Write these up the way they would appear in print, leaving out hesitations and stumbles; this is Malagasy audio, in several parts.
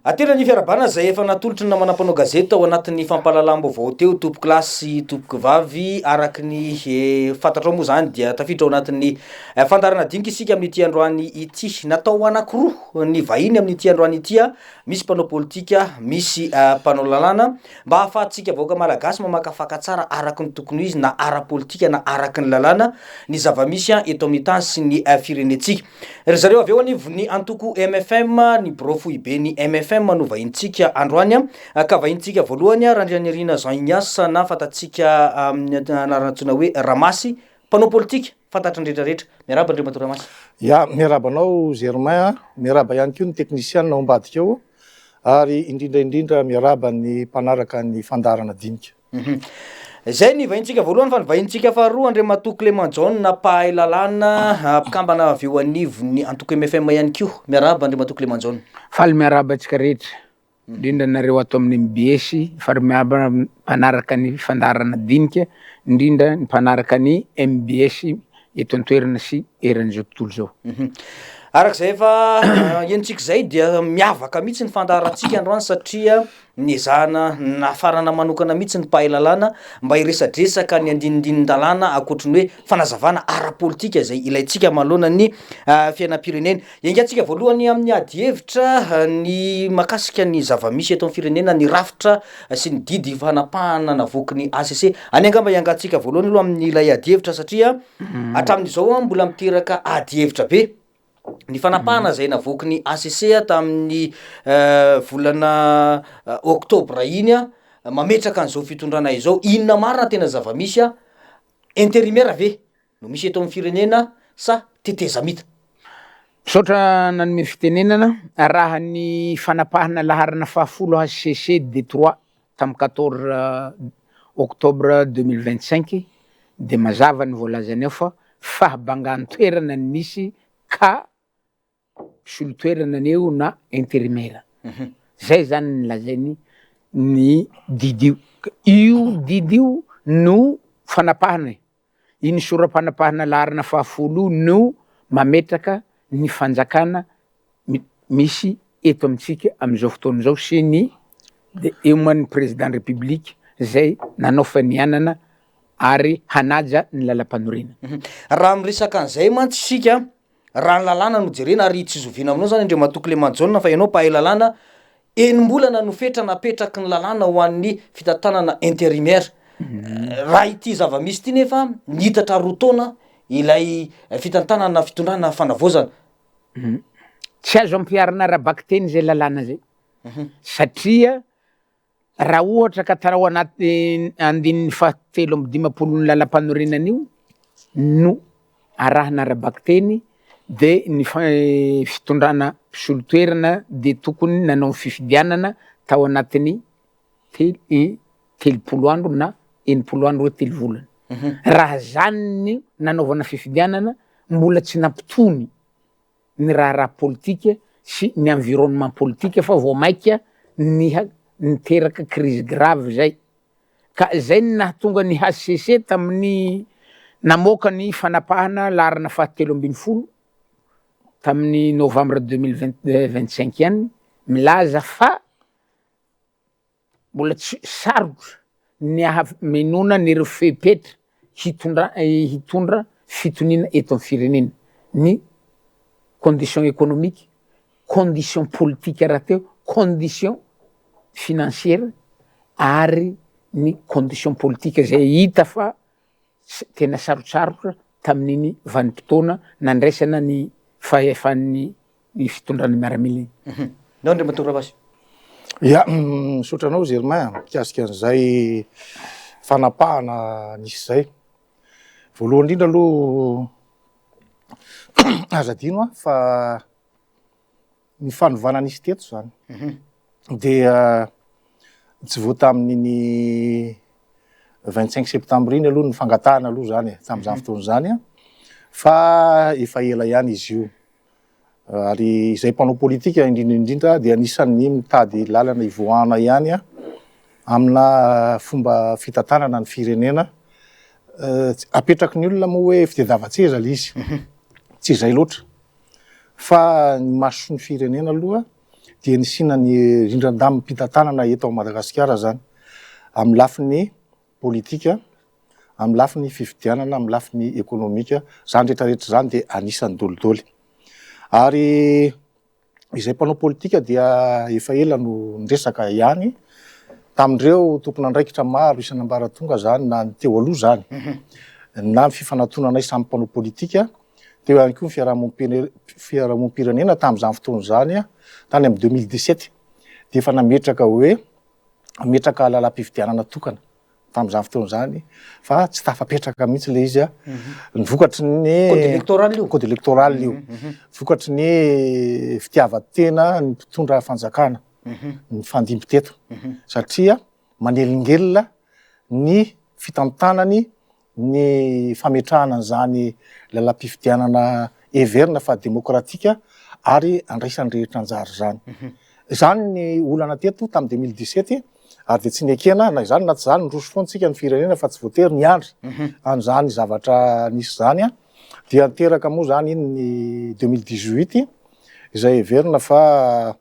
Atera ny fiarahabana izay efa natolotry ny namana mpanao gazety tao anatin'ny fampahalalam-baovao teo, tompokolahy sy tompokovavy. Araka ny fantatrao moa izany dia tafiditra ao anatin'ny fandaharana dinika isika amin'ity androany ity. Natao ho anankiroa ny vahiny amin'ity androany ity, misy mpanao politika, misy mpanao lalàna, mba hahafahantsika vahoaka malagasy mamakafaka tsara araka ny tokony ho izy na ara-politika na araka ny lalàna ny zava-misy eto amin'ny tany sy ny firenentsika. Ry zareo avy eo anivon'ny antoko mfm, ny birao foiben'ny mfm no vahintsika androany, ka vahintsika voalohany Randrianirina Jean Ignace na fantatsika amin'ny anarana antsoina hoe Ramasy, mpanao politika fantatry ny rehetra rehetra. Miarahaba Andriamatoa Ramasy. Ya, miarahaba anao Germain a, miarahaba ihany koa ny teknisianina ao ambadika ao ary indrindra indrindra miarahaba ny mpanaraka ny fandaharana dinika. Izay ny vahintsika voalohany fa ny vahintsika faharoa Andriamatoa Clément Jaona mpahay lalàna mpikambana avy eo anivon'ny antoko MFM ihany koa. Miarahaba Andriamatoa Clément Jaona. Faly miarahaba antsika rehetra, indrindra nareo ato amin'ny mbs, faly miarahaba mpanaraka ny fandaharana dinika, indrindra ny mpanaraka ny mbs eto an-toerana sy eran'izao tontolo izao. Araka izay efa henontsika izay dia miavaka mihitsy ny fandaharantsika androany satria Nezahana nafarana manokana mihitsy ny mpahay lalàna mba hiresadresaka ny andinindinin-dalàna ankoatry ny hoe fanazavana ara-politika izay ilaintsika manoloana ny fiainam-pirenena. Hiaingantsika voalohany amin'ny adihevitra ny mahakasika ny zava-misy eto amin'ny firenena, ny rafitra sy ny didy fanapahana navoaky ny hcc. Any angamba hiangantsika voalohany aloha amin'ilay adihevitra satria hatramin'izao mbola miteraka adihevitra be. Ny fanapahana izay navoaky ny hcc tamin'ny volana oktobra iny mametraka an'izao fitondrana izao, inona marina tena zava-misy, intérimaire ve no misy eto amin'ny firenena sa tetezamita? Misaotra nanome fitenenana, raha ny fanapahana laharana fahafolo hcc D3 tamin'ny 14 octobre 2025 dia mazava ny voalazany ao fa fahabangan-toerana ny nisy ka mpisolo toerana ny eo na intérimaire. Zay zany ny lazainy ny didy io. Io didy io no fanapahana e. Iny sora-panapahana laharana fahafolo io no mametraka ny fanjakana misy eto amintsika amin'izao fotoana izao sy ny de eo moa ny président république zay nanao fanianana ary hanaja ny lalampanorenana. Raha miresaka an'izay mantsy isika, raha ny lalàna no jerena ary tsy zoviana aminao zany Andriamatoa Clément Jaona fa ianao mpahay lalàna, enim-bolana no fetra napetraky ny lalàna ho an'ny fitantanana intérimaire. Raha ity zava-misy ity nefa nitatra roa taona ilay fitantanana fitondrana fanavaozana. Tsy azo ampiharina ara-bakiteny izay lalàna izay satria raha ohatra ka tao anaty andininy fahatelo amby dimampolon'ny lalampanorenana io no arahina ara-bakiteny de ny fitondrana mpisolo toerana de tokony nanao fifidianana tao anatin'ny tel- 30 andro na 60 andro hoe telo volana. Raha zany ny nanaovana fifidianana mbola tsy nampitony ny raharaha politika sy ny environnement politika fa vao maika niha niteraka crise grave zay. Ka zay no nahatonga ny HCC tamin'ny namoaka ny fanapahana laharana fahatelo 12 tamin'ny novembre 2025 ihany milaza fa mbola tsy sarotra ny ahamenoana an'ireo fepetra hitondra hitondra fitoniana eto amin'ny firenena, ny condition économique, condition politique rahateo, condition financière ary ny condition politique izay hita fa tena sarotsarotra tamin'iny vanim-potoana nandraisana ny fahefan'ny ny fitondrana miaramila iny. Nao Andriamatoa Ravasy. Ya, misaotra anao Germain mikasika an'izay fanapahana nisy izay. Voalohany indrindra aloha aza adino a fa ny fanovana nisy teto zany dia tsy vao tamin'iny 25 septembre iny aloha ny fangatahana aloha zany e, tamin'izany fotoana izany a, fa efa ela ihany izy io. Ary izay mpanao politika indrindra indrindra dia anisan'ny mitady lalana hivoahana ihany a, amina fomba fitantanana ny firenena. Apetraky ny olona moa hoe fitediavan-tseza ilay izy, tsy izay loatra fa ny mason'ny firenena aloha. dia nisiana ny rindran-damim-pitantanana eto Madagasikara zany amin'ny lafiny politika, amin'ny lafiny fifidianana, amin'ny lafiny ekonomika, zany rehetra rehetra zany dia anisany dolidoly. Ary izay mpanao politika dia efa ela no niresaka ihany tamin'ireo tompon'andraikitra maro isan'ambaratonga zany na ny teo aloha zany na ny fifanatonanay samy mpanao politika, teo ihany koa ny fiarahamonim-pirenena tamin'izany fotoana izany tany amin'ny 2017 dia efa nametraka hoe hametraka lalam-pifidianana tokana tamin'izany fotoana izany fa tsy tafapetraka mihitsy ilay izy ny vokatry ny Code électoral io. Code électoral io. Vokatry ny fitiavan-tena ny mpitondra fanjakana nifandimby teto satria manelingelina ny fitantanany ny fametrahana an'izany lalam-pifidianana heverina fa demokratika ary andraisan'ny rehetra anjara izany. Izany ny olana teto tamin'ny 2017 ary dia tsy nekena na izany na tsy izany, niroso foana tsika ny firenena fa tsy voatery niandry an'izany zavatra nisy izany. Dia niteraka moa izany iny ny 2018 izay heverina fa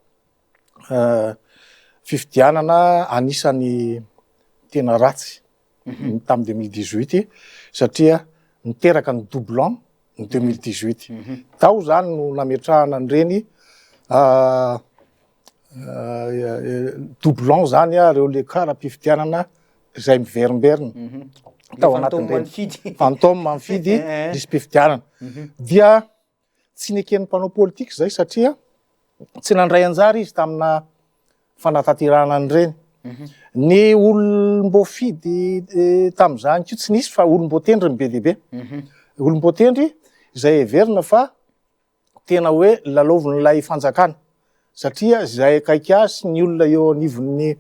fifidianana anisan'ny tena ratsy tamin'ny 2018 satria niteraka ny doublon ny 2018. Tao zany no nametrahana an'ireny doublon zany ireo le kara-pifidianana izay miverimberina tao anatin'ireny fantôme mifidy lisi-pifidianana. Dia Tsy neken'ny mpanao politika izay satria tsy nandray anjara izy tamina fanatanterahana an'ireny. Ny olom-boafidy tamin'izany koa tsy nisy fa olom-boatendry ny be dia be. Olom-boatendry izay heverina fa tena hoe lalaovin'ilay fanjakana satria izay akaiky azy sy ny olona eo anivon'ny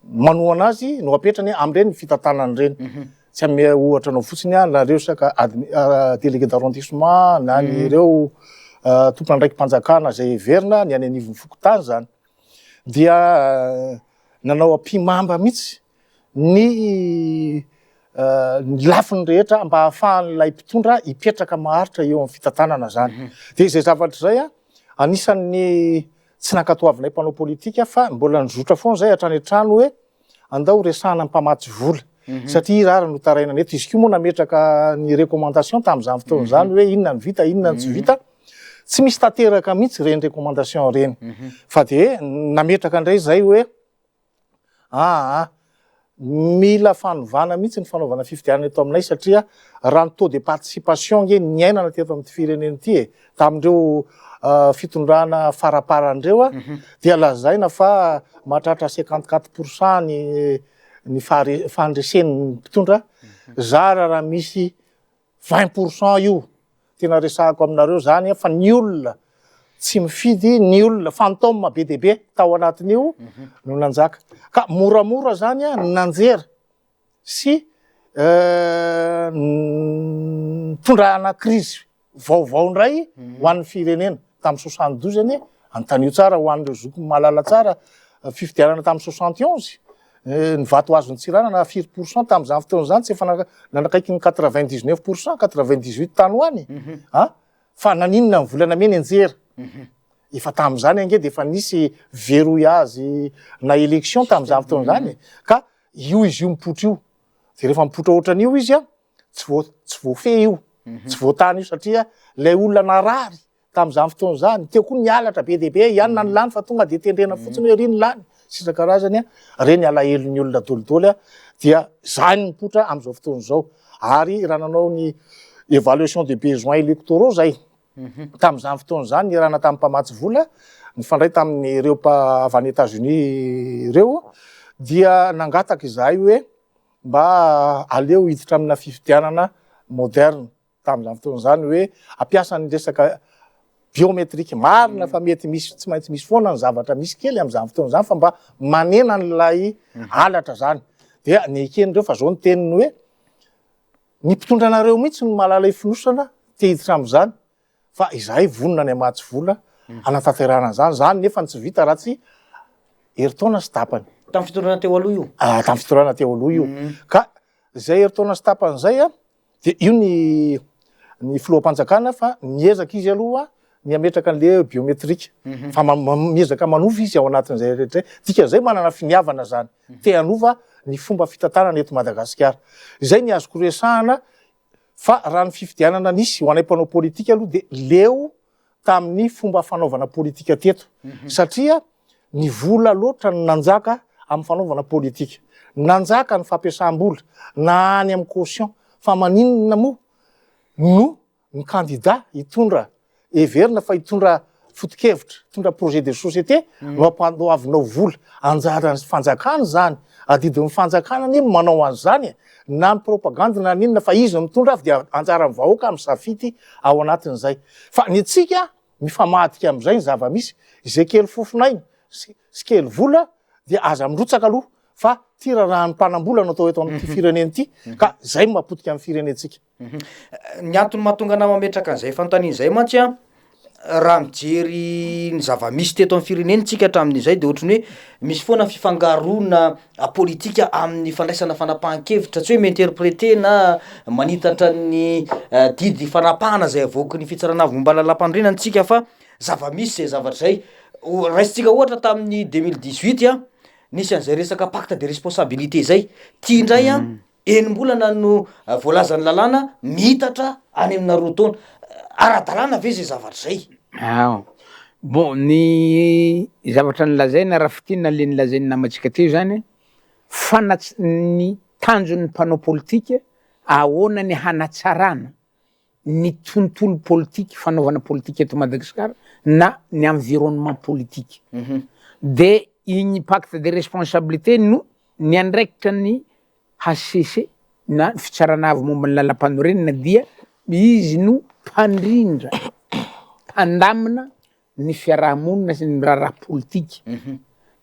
manohana azy no apetrany amin'ireny fitantanana ireny. Tsy hanome ohatra anao fotsiny aho na resaka délégué d'arrondissement na ny ireo tompon'andraiki-panjakana izay heverina ny any anivon'ny fokontany izany dia nanao ampihimamba mihitsy ny ny lafiny rehetra mba hahafahan'ilay mpitondra hipetraka maharitra eo amin'ny fitantanana izany. Dia izay zavatra izay anisan'ny Tsy nankatoavinay mpanao politika fa mbola nizotra foana izay hatrany an-trano hoe andao resahana ny mpamatsy vola satria iza ary no tarainana eto. Izy koa moa nametraka ny recommandation tamin'izany fotoana izany hoe inona ny vita, inona ny tsy vita. Tsy misy tanteraka mihitsy ireny recommandation ireny fa dia nametraka indray izay hoe Aa mila fanovana mihitsy ny fanaovana fifidianana eto aminay satria raha ny taux de participation nge niainana teto amin'ity firenena ity e, tamin'ireo fitondrana faraparany ireo a, dia lazaina fa mahatratra 54 pour cent ny ny fahare-fandresen'ny mpitondra, zara raha misy 20 pour cent io tena resahako aminareo zany fa ny olona tsy mifidy ny olona fantôme be dia be tao anatin'io no nanjaka ka moramora zany a nanjera sy nitondrana crise vaovao indray ho an'ny firenena tamin'ny 72 anie anontanio tsara ho an'ireo zoky mahalala tsara fifidianana tamin'ny 71 Ny vato azon'i Tsiranana firy pour cent tamin'izany fotoana izany tsy efa nanakaiky ny 99 pour cent, 98 tany ho any a! Fa naninona ny vola namena nianjera? Efa tamin'izany ange dia efa nisy verrouillage na élection tamin'izany fotoana izany e! Ka io izy io mipoitra io, dia rehefa mipoitra ohatran'io izy a, tsy voa- tsy voafehy io, tsy voatana io satria ilay olona narary Tamin'izany fotoana izany, teo koa ny halatra be dia be, ihany na ny lany fa tonga dia tendrena fotsiny hoe ry ny lany, sy isan-karazany, ireny alahelon'ny olona dolidoly dia izany mipoitra amin'izao fotoana izao. Ary raha nanao ny évaluation des besoins électoraux izay, tamin'izany fotoana izany, niarahana tamin'ny mpamatsy vola, nifandray tamin'ireo avy any Etats-Unis ireo, dia nangataka izahay hoe mba aleo hiditra amina fifidianana moderne. tamin'izany fotoana izany hoe hampiasa ny resaka biométrique. Marina fa mety misy, tsy maintsy misy foana ny zavatra misy kely amin'izany fotoana izany fa mba manena an'ilay halatra izany. Dia neken'ireo fa zao ny teniny hoe ny mpitondra anareo mihitsy no mahalala ifonosana te hiditra amin'izany fa izahay vonona ny hamatsy vola hanatanterahana an'izany. Izany nefa tsy vita raha tsy herintaona sy tapany. Tamin'ny fitondrana teo aloha io? Ah, tamin'ny fitondrana teo aloha io. Ka izay herintaona sy tapany izay an, Dia io ny ny filoham-panjakana fa niezaka izy aloha ny hametraka an'le biométrique fa miezaka manova izy ao anatin'izay rehetra izay. Dikan'izay manana finiavana zany, te hanova ny fomba fitantanana eto Madagasikara. Izay ny azoko resahana fa raha ny fifidianana nisy ho anay mpanao politika aloha dia leo tamin'ny fomba fanaovana politika teto satria ny vola loatra no nanjaka amin'ny fanaovana politika. Nanjaka ny fampiasam-bola na any amin'ny caution fa maninona moa no ny kandida hitondra, heverina fa hitondra foto-kevitra, hitondra projet de société no ampandoavinao vola. Anjaran'ny fanjakana izany, adidin'ny fanjakana anie ny manao an'izany e, na ny propagandy na n'inona fa izy no mitondra avy dia anjaran'ny vahoaka misafidy ao anatin'izay. Fa ny antsika mifamadika amin'izay ny zava-misy, izay kely fofon'aina sy kely vola dia aza mirotsaka aloha fa ity raharahan'ny mpanam-bola no atao eto amin'ity firenena ity ka izay no mahapotika ny firenentsika. Ny antony mahatonga anah mametraka an'izay fanontaniana izay mantsy an, raha mijery ny zava-misy teto amin'ny firenena tsika hatramin'izay de ohatran'ny hoe misy foana fifangaroana politika amin'ny fandraisana fanapahan-kevitra, tsy hoe mi-interpreter na manitatra ny didy fanapahana zay avoaky ny fitsarana avo momba ny lalam-panorenana tsika fa zava-misy zay zavatra zay, raisintsika ohatra tamin'ny 2018 an, nisy an'izay resaka pacte de responsabilité zay, ty ndray an Enim-bolana no voalazan'ny lalàna miitatra any amina 2 taona. Ara-dalàna ve izay zavatra izay? Ao. Bon, ny zavatra nolazaina raha fintinina le nolazain'ny namantsika teo zany, fanats- ny tanjon'ny mpanao politika ahoana ny hanatsarana ny tontolo politika, fanaovana politika eto Madagasikara na ny environnement politique. De igny pacte de responsabilité no niandraikitra ny HCC na ny fitsarana avo momba ny lalampanorenana dia izy no mpandrindra, mpandamina ny fiarahamonina sy ny raharaha politika.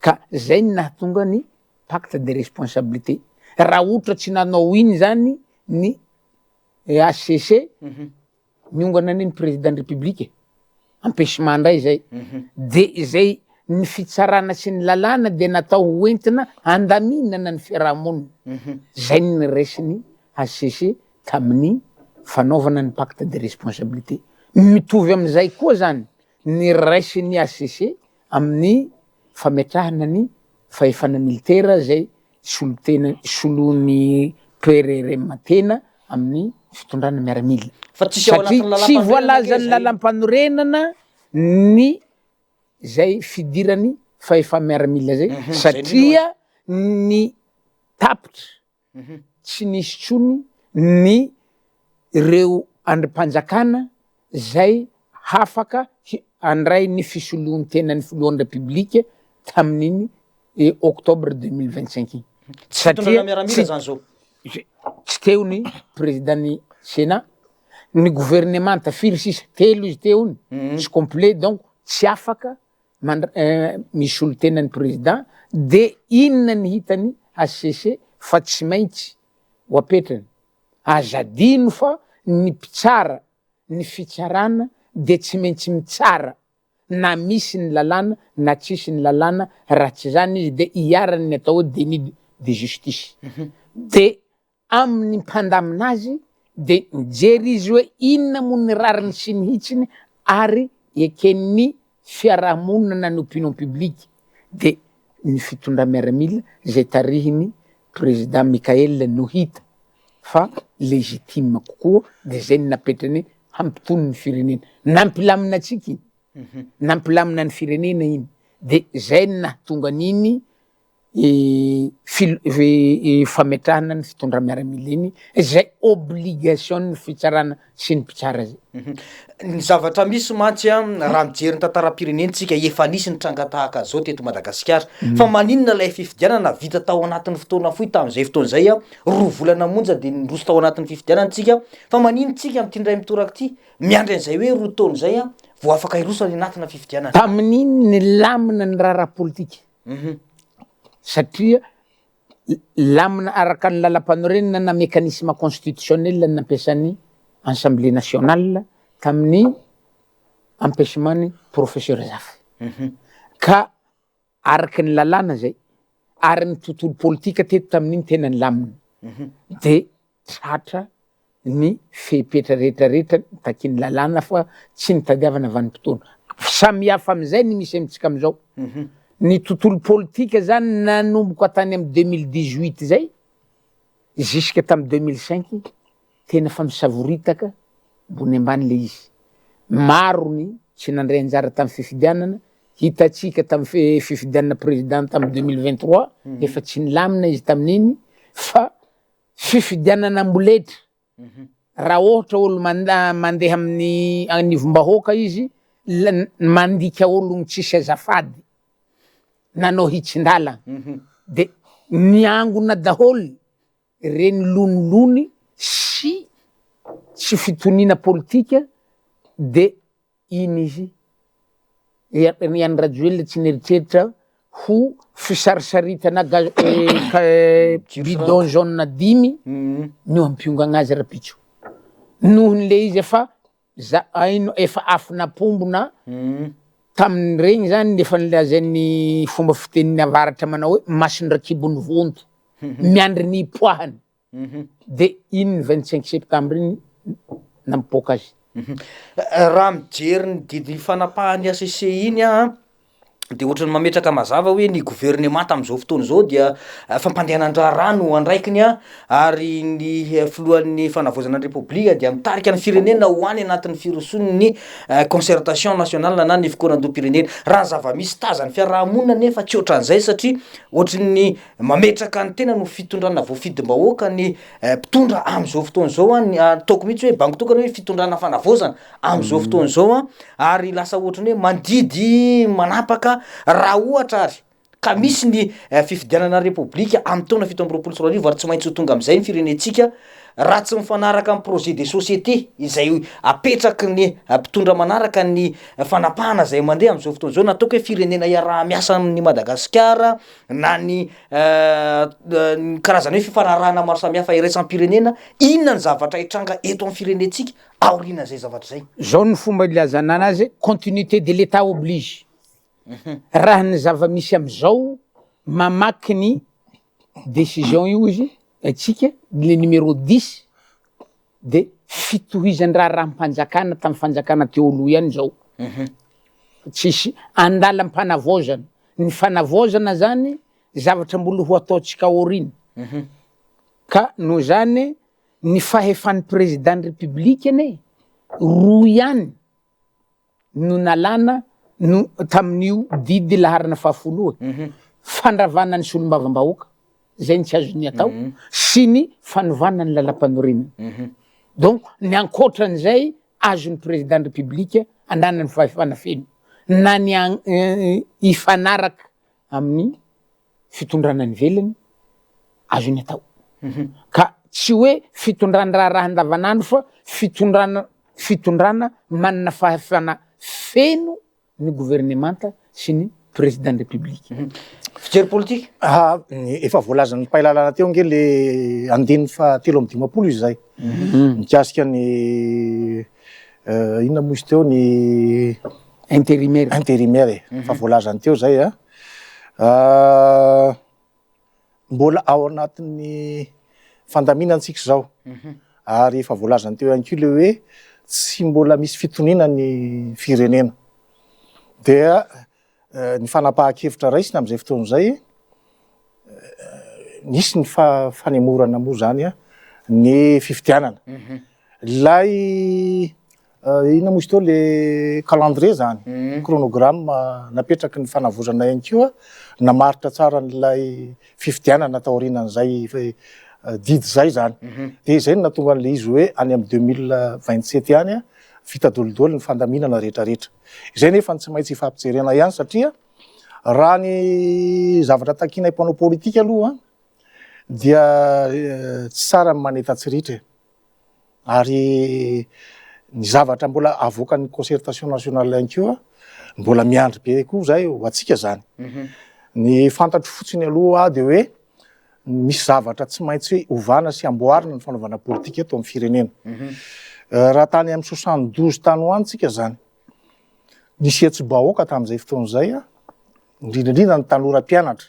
Ka zay no nahatonga ny pacte de responsabilité. Raha ohatra tsy nanao iny zany ny HCC, niongana anie ny président ny république e, empêchement ndray zay, de izay ny fitsarana sy ny lalàna de natao ho entina handaminana ny fiarahamonina, zay ny niraisin'ny HCC tamin'ny fanaovana ny pacte de responsabilité, mitovy amizay koa zany ny raisin'ny HCC amin'ny fametrahana ny fahefana militera zay Solontena soloin'ny PRRM tena amin'ny fitondrana miaramila. Fa tsisy ao Satria anatin'ny tsy lalampanorenana ange voalazan'ny zay. lalampanorenana ny zay fidirany fahefa-miaramila zay Mhm, zay indrindra satria ny tapitra tsy nisy intsony ny ireo andrim-panjakana zay hafaka handray ny fisoloan-tenan'ny filohan'ny Repoblika tamin'iny octobre 2025 iny. Tsy fitondrana miaramila zany zao? Tsy teo ny président-n'ny Sénat, ny gouvernemanta firy sisa, telo izy teo iny, tsy complet donc tsy afaka misolo tena ny président de inona ny hitany HCC fa tsy maintsy ho apetrany? Aza adino fa ny mpitsara, ny fitsarana de tsy maintsy mitsara na misy ny lalàna na tsisy ny lalàna, raha tsy zany izy de iharan'ny atao hoe déni de justice. De amin'ny mpandamina azy de mijery izy hoe inona moa ny rariny sy ny hitsiny ary eken'ny fiarahamonina na ny opinion publique de ny fitondra-miaramila izay tarihin'ny président Mickaël no hita fa légitime kokoa de zay no napetrany hampitony ny firenena, nampilamina antsika iny, nampilamina ny firenena iny de zay no nahatonga an'iny fametrahana ny fitondra-miaramila iny izay obligation-n'ny fitsarana sy ny mpitsara zay. Ny zavatra misy mantsy an, raha mijery ny tantaram-pirenena tsika, efa nisy ny tranga tahaka an'izao teto Madagasikara. Fa maninona ilay fifidianana vita tao anatin'ny fotoana fohy tamin'izay fotoana izay an, 2 volana monja dia niroso tao anatin'ny fifidianana tsika, fa maninona tsika amin'ity indray mitoraka ity, miandry an'izay hoe 2 taona izay an, vao afaka hiroso any anatina fifidianana. Tamin'iny nilamina ny raharaha politika. Satria lamina araka ny lalampanorenana na mécanisme constitutionnel nampiasan'ny Assemblée nationale tamin'ny empêchement ny professeur Zafy. Ka araka ny lalàna zay, ary ny tontolo politika teto tamin'iny tena nilamina, de tratra. ny fepetra rehetra rehetra takian'ny lalàna fa tsy nitadiavana vanim-potoana. Samy hafa amin'izay ny misy amintsika amin'izao. Ny tontolo politika zany nanomboka tany amin'ny 2018 zay jusque tamin'ny 2005 tena fa misavoritaka ambony ambany le izy. Maro ny tsy nandray anjara tamin'ny fifidianana, hitantsika tamin'ny fifidianana président tamin'ny 2023 efa tsy nilamina izy tamin'iny fa fifidianana amboletra, raha ohatra olo mandeha amin'ny anivom-bahoaka izy mandika ologno tsisy azafady nanao hitsin-dalana de niangona daholo reny lonilony sy tsy fitoniana politika de iny izy, i Andry Rajoelina tsy nieritreritra ho fisarisaritana gaz bidon jaune dimy no hampiongana azy rapitso, nohon'le izy efa za aino efa afon'apombo na tamin'iregny zany efa nilazain'ny fomba fitenin'ny avaratra manao hoe mason-drakibon'ny vonto, miandry ny hipoahany. De iny 25 septembre iny nampipoaka azy. Raha mijery ny didy fanapahan'ny HCC iny aho an, de ohatran'ny mametraka mazava hoe ny governemanta amin'izao fotoana izao dia fampandehanan-draharaha no andraikiny an, ary ny filohan'ny fanavaozana ny repoblika dia mitarika ny firenena ho any anatin'ny firosoan'ny concertation nationale na ny fikoronandoham-pirenena. Raha ny zava-misy tazan'ny fiaraha-monina nefa tsy ohatran'izay satria ohatran'ny Mametraka ny tenany ho fitondrana voafidim-bahoaka ny mpitondra amin'izao fotoana izao an, ny ataoko mihitsy hoe bango tokana hoe fitondrana fanavaozana amin'izao fotoana izao an, ary lasa ohatran'ny hoe mandidy manapaka raha ohatra ary ka misy ny fifidianana repoblika amin'ny taona 2027 ary tsy maintsy ho tonga amin'izay ny firenentsika raha tsy mifanaraka amin'ny projet de société izay apetraky ny mpitondra manaraka ny fanapahana izay mandeha amin'izao fotoana izao na ataoko hoe firenena iaraha-miasa amin'i Madagasikara na ny ny karazana hoe fifanarahana maro samihafa iraisam-pirenena, inona ny zavatra hitranga eto amin'ny firenentsika aorianan'izay zavatra izay? Zao ny fomba ilazana anazy, continuité de l'Etat oblige. Raha ny zava-misy amizao, mamaky ny décision io izy, atsika, le numéro dix, de fitohizan-draharaham-panjakana tamin'ny fanjakana teo aloha ihany zao. Tsisy andalam-panavaozana. Ny fanavaozana zany zavatra mbola ho ataontsika aoriana. Ka noho izany ny fahefan'ny président ny république anie roa ihany no nalana no tamin'io didy laharana fahafolo io e. Fandravana ny solombavambahoaka, zay ny tsy azony atao, sy ny fanovana ny lalampanorenana. Donc ny ankoatran'izay azon'ny président ny république ananany fahefana feno na ny hifanaraka amin'ny fitondrana any ivelany azony atao. Ka tsy hoe fitondran-draharaha andavanandro fa fitondrana fitondrana manana fahefana feno ny governemanta sy ny président ny république. Fijery politika? Ah, efa voalazan'ny mpahay lalàna teo ange le andininy faha 53 izy zay. Mikasika ny inona moa izy teo ny Intérimaire. Intérimaire e, efa voalazany teo zay a. Mbola ao anatin'ny fandaminantsika izao ary efa voalazany teo ihany koa le hoe tsy mbola misy fitoniana ny firenena. Dia ny fanapahan-kevitra raisina amin'izay fotoana izay, nisy ny fanemorana moa zany ny fifidianana. Ilay inona moa izy teo le calendrier zany, chronogramme napetraky ny fanavaozana ihany koa namaritra tsara an'ilay fifidianana taorianan'izay didy izay zany. De izay no nahatonga an'le izy hoe any amin'ny 2027 any vita dolidoly ny fandaminana rehetrarehetra. Izay nefa no tsy maintsy ifampijerena ihany satria raha ny zavatra takianay mpanao politika aloha dia tsy tsara ny maneta tsy ritra e. Ary ny zavatra mbola avoakan'ny concertation nationale ihany koa mbola miandry be koa zay ho antsika zany. Ny fantatro fotsiny aloha dia hoe misy zavatra tsy maintsy ovana sy amboarina ny fanaovana politika eto amin'ny firenena. Raha tany amin'ny 72 tany ho any tsika zany, nisy hetsi-bahoaka tamin'izay fotoana izay, indrindra indrindra ny tanora mpianatra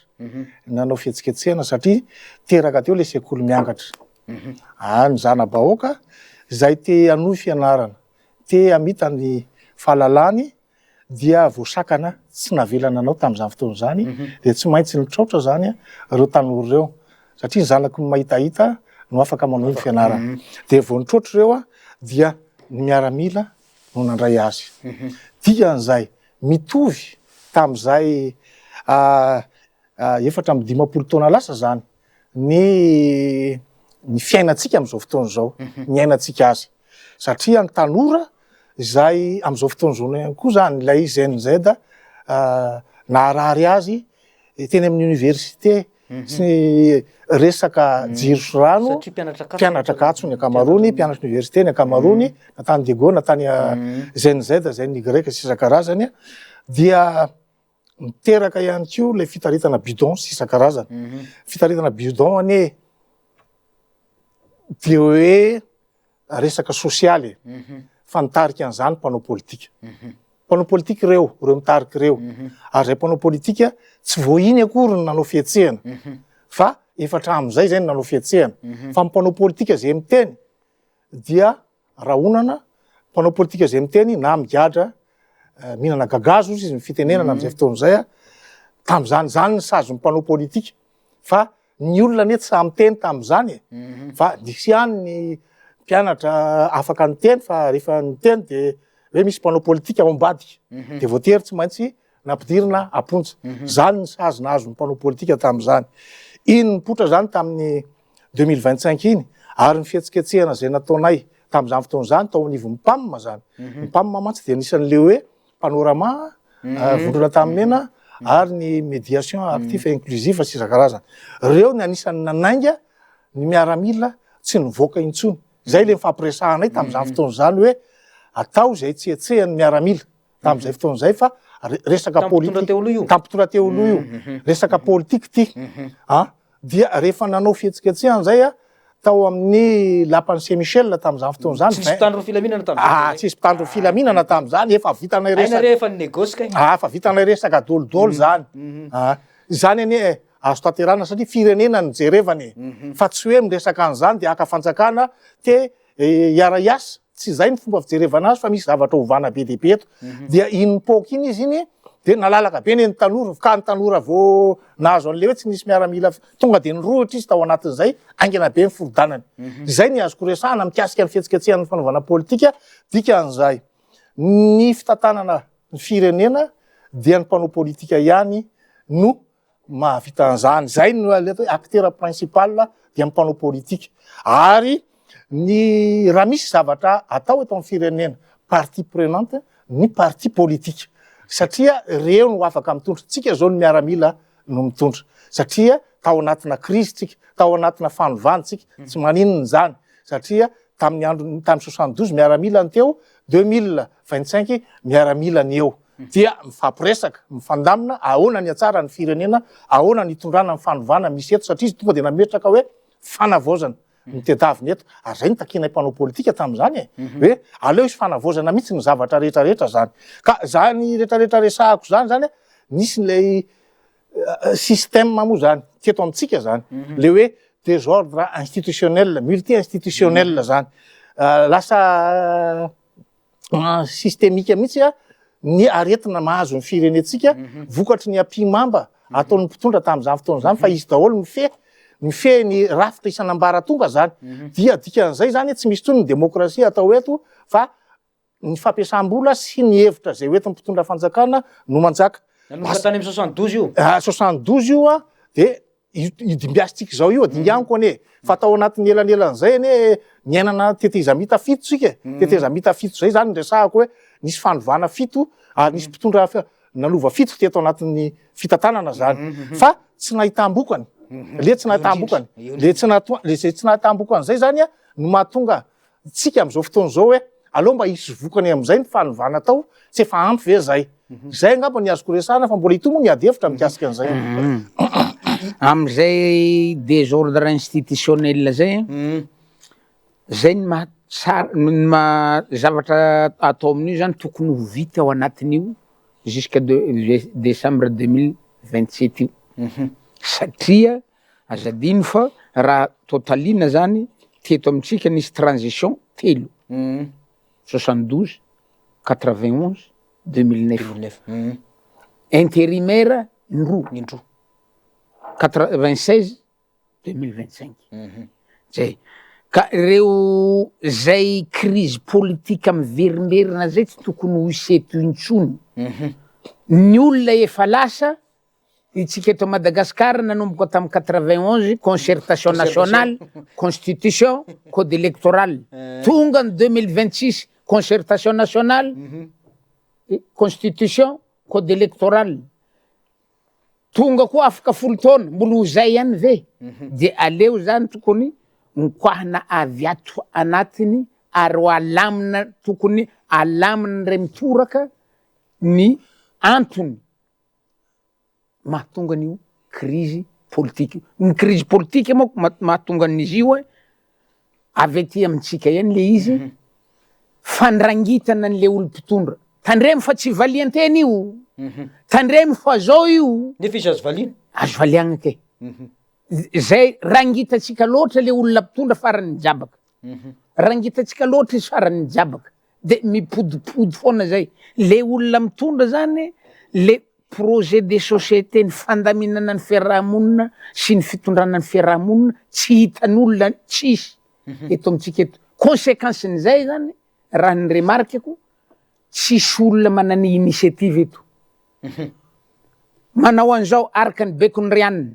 nanao fihetsiketsehana satria teraka teo le sekoly miangatra. Ny zana-bahoaka izay te hanohy fianarana, te hamita ny fahalalany dia voasakana tsy navela nanao tamin'izany fotoana izany dia tsy maintsy nitraotra izany ireo tanora ireo satria ny zanaky ny mahitahita no afaka manohy ny fianarana. Dia vao nitraotra ireo dia ny miaramila no nandray azy. Dikan'izay mitovy tamin'izay 54 taona lasa izany ny ny fiainantsika amin'izao fotoana izao, ny iainantsika azy. Satria ny tanora izay amin'izao fotoana izao ihany koa izany ilay Gen Z naharary azy teny amin'ny université sy ny resaka jiro sy rano, Satria mpianatra Ankatso mpianatra Ankatso ny ankamaroany, mpianatry ny université ny ankamaroany, na tany Diego na tany Gen Z, Gen Y sy isan-karazany dia Miteraka ihany koa ilay fitaritana bidon sy isan-karazany. Fitaritana bidon anie dia hoe resaka sosialy e. Fa nitarika an'izany mpanao politika. Mpanao politika ireo, ireo mitarika ireo. Ary izay mpanao politika tsy vao iny akory no nanao fihetsehana. Fa efa hatramin'izay izay no nanao fihetsehana. Fa ny mpanao politika izay miteny dia rahonana, mpanao politika izay miteny na migadra mihinana gagazo ozy izy ny fitenenana amin'izay fotoana izay a, tamin'izany izany ny sazin'ny mpanao politika fa ny olona anie tsy sahy miteny tamin'izany e, fa nisy ihany ny mpianatra afaka niteny fa rehefa niteny de hoe misy mpanao politika ao ambadika de voatery tsy maintsy nampidirina am-ponja, zany ny sazy nahazo ny mpanao politika tamin'izany. Iny nipoitra zany tamin'ny 2025 iny ary ny fihetsiketsehana izay nataonay tamin'izany fotoana izany tao anivon'ny PAM zany. Ny PAM mantsy dia anisan'le hoe panorama, vondrona Antanimena ary ny médiation actif et inclusive sy isan-karazany. Ireo ny anisan'ny nanainga ny miaramila tsy nivoaka intsony. Izay le nifampiresahanay tamin'izany fotoana izany hoe atao izay tsy hetsehan'ny miaramila. tamin'izay fotoana izay fa resaka politique tamin'ny mpitondra teo aloha io resaka politique ity a dia rehefa nanao fihetsiketsehana izay a tao amin'ny lapan'i Saint Michel tamin'izany fotoana izany Tsisy mpitandro ny filaminana tamin'izany ah tsisy mpitandro ny filaminana tamin'izany efa vitanay resaka Hainareo efa ni-négoce kay ah efa vitanay resaka dolidoly zany ah izany anie eh, azo tanterahina satria firenena no jerevana e fa tsy hoe miresaka an'izany dia haka fanjakana te hiara-hiasa, tsy izay ny fomba fijerevana azy fa misy zavatra ovana be dia be eto. Dia iny nipoaka iny izy iny dia nalalaka be ny tanora, ka ny tanora vao nahazo an'ilay hoe tsy nisy miaramila tonga dia nirohotra izy tao anatin'izay, haingana be ny forodanany. Izay ny azoko resahana mikasika ny fihetsiketsehan'ny fanaovana politika, dikan'izay ny fitantanana ny firenena dia ny mpanao politika ihany no mahavita an'izany. Izay no ilay atao hoe acteur principal dia ny mpanao politika. Ary ny raha misy zavatra atao eto amin'ny firenena, partie prenante ny parti politique. Satria ireo no afaka mitondra. Tsika izao ny miaramila no mitondra. Satria tao anatina crise tsika, tao anatina fanovana tsika, tsy maninona izany. Satria tamin'ny andro tamin'ny 72 miaramila ny teo, 2025 miaramila ny eo. dia mifampiresaka, mifandamina ahoana ny hatsara ny firenena, ahoana ny hitondrana ny fanovana misy eto satria izy tonga dia nametraka hoe fanavaozana ny tedaviny eto ary zay no takianay mpanao politika tamin'izany e, hoe aleo hisy fanavaozana mihitsy ny zavatra rehetra rehetra zany. Ka zany rehetra rehetra resahako zany zany nisy ilay système moa zany teto amintsika zany, le hoe désordre institutionnel, multi institutionnel zany, lasa systémique mihitsy ny aretina mahazo ny firenentsika vokatry ny ampihimamba ataon'ny mpitondra tamin'izany fotoana izany fa izy daholo mifehy mifehy ny rafitra isan'ambaratonga zany dia dikan'izay zany tsy misy intsony ny demokrasia atao eto fa ny fampiasam-bola sy ny hevitra izay hoentin'ny mpitondra fanjakana no manjaka. Nanomboka tany amin'ny 72 io. Ah, 72 io a, dia io dimbiasintsika izao io, dinganiko anie, fa tao anatin'ny elanelan'izay anie niainana tetezamita fito tsika e, tetezamita fito izay zany no resahako hoe nisy fanovana fito ary nisy mpitondra nanova fito teto anatin'ny fitantanana zany, fa tsy nahitam-bokany, le tsy nahitam-bokany, le tsy nato- le zay tsy nahitam-bokany zay zany a no mahatonga tsika am'zao fotoana zao hoe aleo mba hisy vokany am'zay ny fanovana atao, tsy efa ampy ve zay? Zay angamba ny azoko resahana fa mbola hitohy moa ny ady hevitra mikasika an'izay. Am'zay désordre institutionnel zay, zay ny maha tsara, ny maha zavatra atao amin'io zany tokony ho vita ao anatin'io jusqu'à de décembre 2027 io, satria aza adino fa raha totalina zany. Teto amintsika nisy transition telo, 72, 91, 2009. Intérimaire indroa, Indroa. 96, 2025. Zay. Ka reo zay crise politique miverimberina zay tsy tokony ho hisy eto intsony. Ny olona efa lasa, itsika eto Madagascar nanomboka tamin'ny 91 concertation nationale, constitution, code électoral. Tonga ny 2026 concertation nationale, constitution, code électoral. Tonga koa afaka 10 taona, mbola ho zay ihany ve? De aleo zany tokony nikoahana avy ato anatiny ary ho alamina, tokony alamina ndray mitoraka ny antony mahatonga an'io crise politique io. Ny crise politique manko mahatonga an'izy io e, avy aty amintsika ihany le izy, fandrangitana an'le olo mpitondra. Tandremo fa tsy valian-teny io, tandremo fa zao io. Nefa izy azo valiana. Azo valiagna ke. Zay rangitatsika loatra le olona mpitondra farany mijabaka. Rangitatsika loatra izy farany mijabaka. De mipodipody foana zay. Le olona mitondra zany, le projet de société, ny fandaminana ny fiarahamonina sy ny fitondrana ny fiarahamonina tsy hitan'olona, tsisy eto amintsika eto. Conséquence-n'izay zany, raha ny remarque-ko, tsisy olona manana initiative eto. Manao an'izao araka ny bekon'ny Rianina,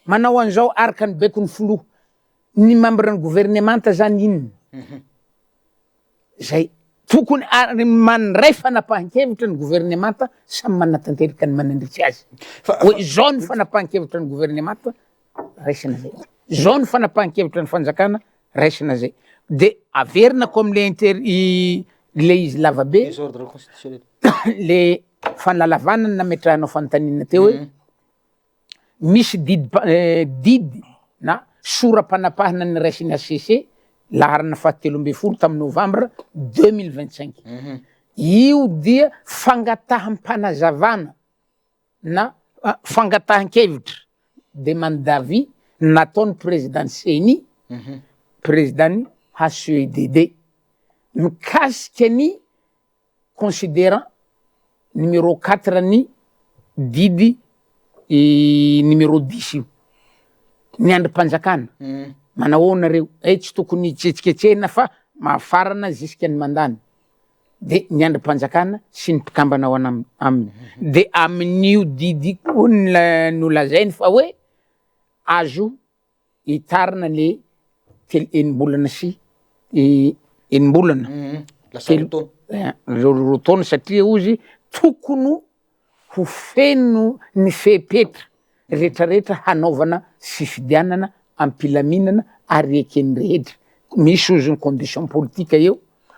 manao an'izao araka ny bekon'ny filoha, ny membre ny gouvernemanta zany inona? Zay tokony ary mandray fanapahan-kevitra ny gouvernemanta samy manatanteraka ny manandritsy azy. Hoe zao ny fanapahan-kevitra ny gouvernemanta raisina zay, zao ny fanapahan-kevitra ny fanjakana raisina zay. De averina ko amle inter le izy lavabe, Désordre constitutionnel. le fanalavana nametrahanao fanontaniana teo hoe misy didy na sora-panapahana ny raisin'ny HCC laharana faha-13 tamin'ny novambra 2025. Io dia fangataham-panazavana na fangatahan-kevitra, demande d'avis, nataon'ny président CENI, président HCEDD, mikasika ny considérant numéro 4 ny didy numéro 10 io. Ny andrim-panjakana, manahoana reo? Tsy tokony hitsetsiketsehina fa mahafarana jusqu'à ny mandany. De ny andrim-panjakana sy ny mpikambana ao aminy. De amin'io didy koa no lazainy fa hoe azo hitarina le telo enim-bolana sy enim-bolana. Lasa roa taona. Roa taona satria ozy tokony ho feno ny fepetra rehetrarehetra hanaovana fifidianana am-pilaminana ary eken'ny rehetra. Misy ozy ny condition politique eo,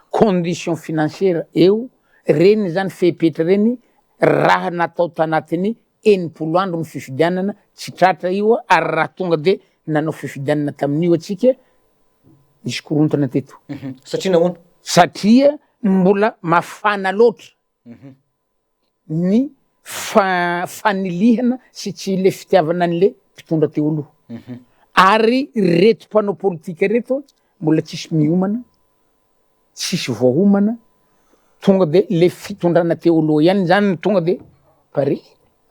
condition financière eo, reny zany fepetra reny raha natao tanatin'ny 60 andro ny fifidianana, tsy tratra io ary raha tonga de nanao fifidianana tamin'io atsika, nisy korontana teto. Satria nahoana? Satria mbola mafana loatra ny fanilihana sy tsy le fitiavana an'le mpitondra teo aloha. Ary reto mpanao politika reto mbola tsisy miomana, tsisy voahomana, tonga de le fitondrana teo aloha ihany zany no tonga de pare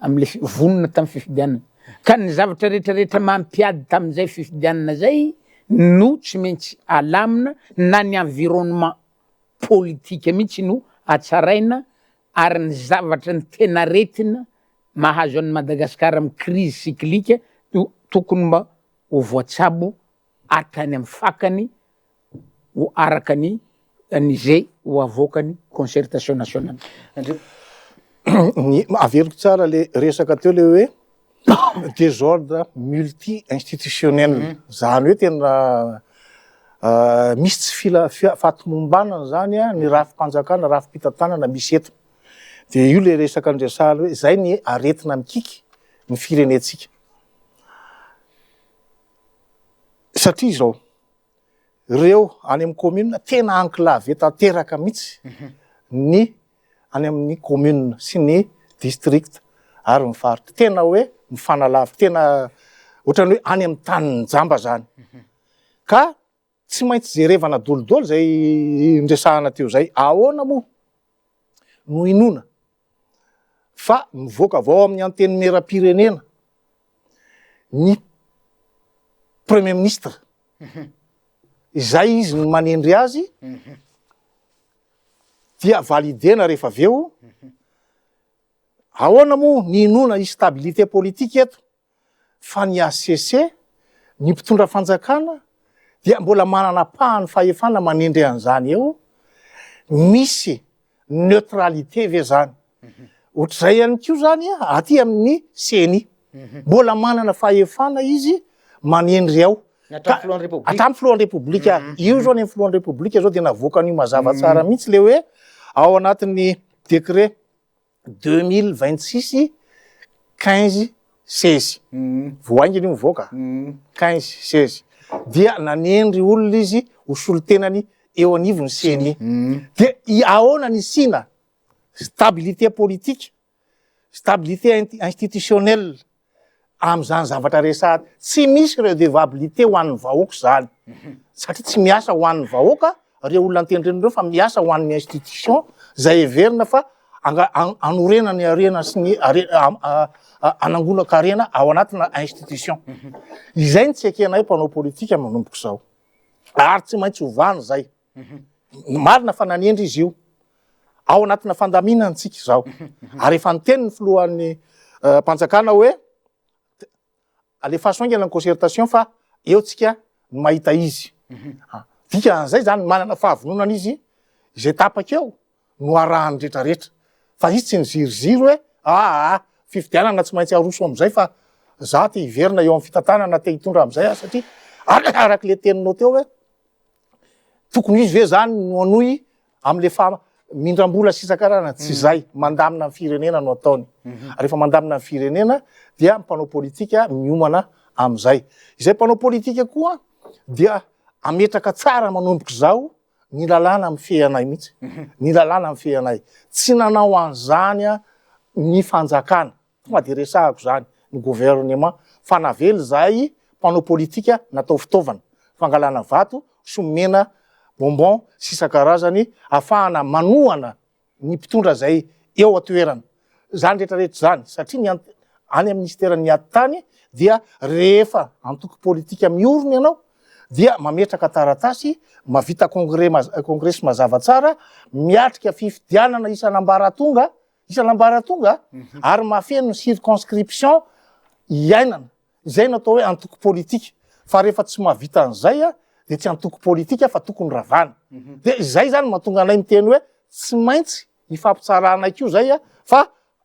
amle vonona tamin'ny fifidianana. Ka ny zavatra rehetrarehetra mampiady tamin'izay fifidianana zay no tsy maintsy alamina, na ny environnement politika mihitsy no hatsaraina, ary ny zavatra ny tena aretina mahazo an'i Madagasikara amin'ny crise cyclique no tokony mba ho voatsabo hatrany amin'ny fakany ho araka ny ny ze ho avoakany concertation nationale. Ny averiko tsara le resaka teo le hoe désordre multi institutionnel, zany hoe tena misy tsy fila fahatomombanana zany ny rafi-panjakana, rafi-pitantanana misy eto. De io le resaka andresahana hoe zay ny aretina mikiky ny firenentsika. Satria izao, reo any amin'ny commune tena enclavé tanteraka mihitsy ny any amin'ny commune sy ny district ary ny faritra. Tena hoe mifanalavitra, tena ohatran'ny hoe any amin'ny tanin'ny jamba zany. Ka. Tsy maintsy jerevana dolidoly zay niresahana teo zay. Ahoana moa no inoana fa mivoaka avy ao amin'ny antenimieram-pirenena ny premier ministre, izay izy no manendry azy, dia validena rehefa avy eo. Ahoana moa ny inoana hisy stabilité politique eto fa ny HCC, ny mpitondra fanjakana dia mbola manana ampahany fahefana manendry an'izany eo, misy neutralité ve zany? Ohatr'izay ihany koa zany aty amin'ny ceni, mbola manana fahefana izy manendry ao. Hatramin'ny filohan'ny Repoblika. Hatramin'ny filohan'ny Repoblika. Io zao ny filohan'ny Repoblika zao dia navoakan'io mazava tsara mihitsy le hoe ao anatin'ny décret 2026 15 16 vao haingana io mivoaka 15 16 dia nanendry olona izy ho solontenany eo anivon'ny CENI dia i ahoana ny hisiana stabilité politique stabilité institutionnelle amin'izany zavatra resahana tsy misy redevabilité ho an'ny vahoaka izany satria tsy miasa ho an'ny vahoaka ireo olona antendrena ireo fa miasa ho an'ny institution izay heverina fa anorena ny harena sy ny anangonan-karena ao anatina institution. Izay ny tsy ekenay mpanao politika manomboka izao ary tsy maintsy ovana izay. Marina fa nanendry izy io. Ao anatina fandaminana tsika izao. Ary efa niteny ny filohan'ny eh, mpanjakana hoe alefaso haingana ny concertation fa eo tsika no mahita izy. Ah, dikan'izay zany manana fahavononana izy izay tapaka eo no arahan'ny retraretra. Fa izy tsy niziriziry hoe aa ah, fifidianana tsy maintsy aroso amizay fa za te hiverina eo amin'ny fitantanana te hitondra amizay aho satria araka le teninao teo hoe Tokony izy ve zany no hanohy amle fa mindram-bola sy isan-karazany? Tsy zay, mandamina ny firenena no ataony. Rehefa mandamina ny firenena dia mpanao politika miomana amizay. Izay mpanao politika koa dia ametraka tsara manomboka izao ny lalàna mifehy anay mihitsy. Ny lalàna mifehy anay. Tsy nanao an'izany ny fanjakana. Tonga dia resahako izany ny gouvernement fa navela izahay mpanao politika natao fitaovana fangalana vato sy omena bonbon sy isan-karazany afahana manohana ny mpitondra izay eo an-toerana. Izany rehetra rehetra izany satria ny any amin'ny minisiteran'ny ady tany dia rehefa antoko politika miorina ianao dia mametraka taratasy, mavita congrès congresy mazava tsara, miatrika fifidianana isan'ambaratonga isan'ambaratonga ary mahafeno ny circonscription iainana, izay no atao hoe antoko politika, fa rehefa tsy mahavita an'izay dia tsy antoko politika fa tokony ravana. Dia izay zany mahatonga anay miteny hoe tsy maintsy hifampitsaranay koa izay fa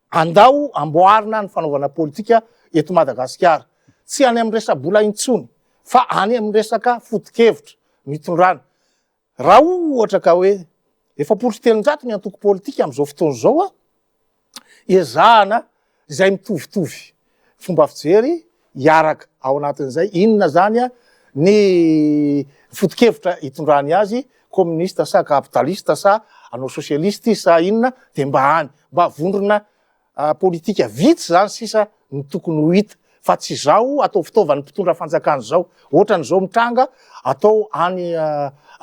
andao amboarina ny fanaovana politika eto Madagasikara, tsy any amin'ny resa-bola intsony fa any amin'ny resaka foto-kevitra nitondrana. Raha ohatra ka hoe 340 ny antoko politika amin'izao fotoana izao, ezahana izay mitovitovy fomba fijery hiaraka ao anatin'izay. Inona izany ny foto-kevitra hitondrany azy, communiste sa capitaliste sa hanao socialiste izy sa inona, dia mba any, mba vondrona politika vitsy zany sisa no tokony ho hita fa tsy izao atao fitaovan'ny mpitondra fanjakana izao, ohatran'izao mitranga atao any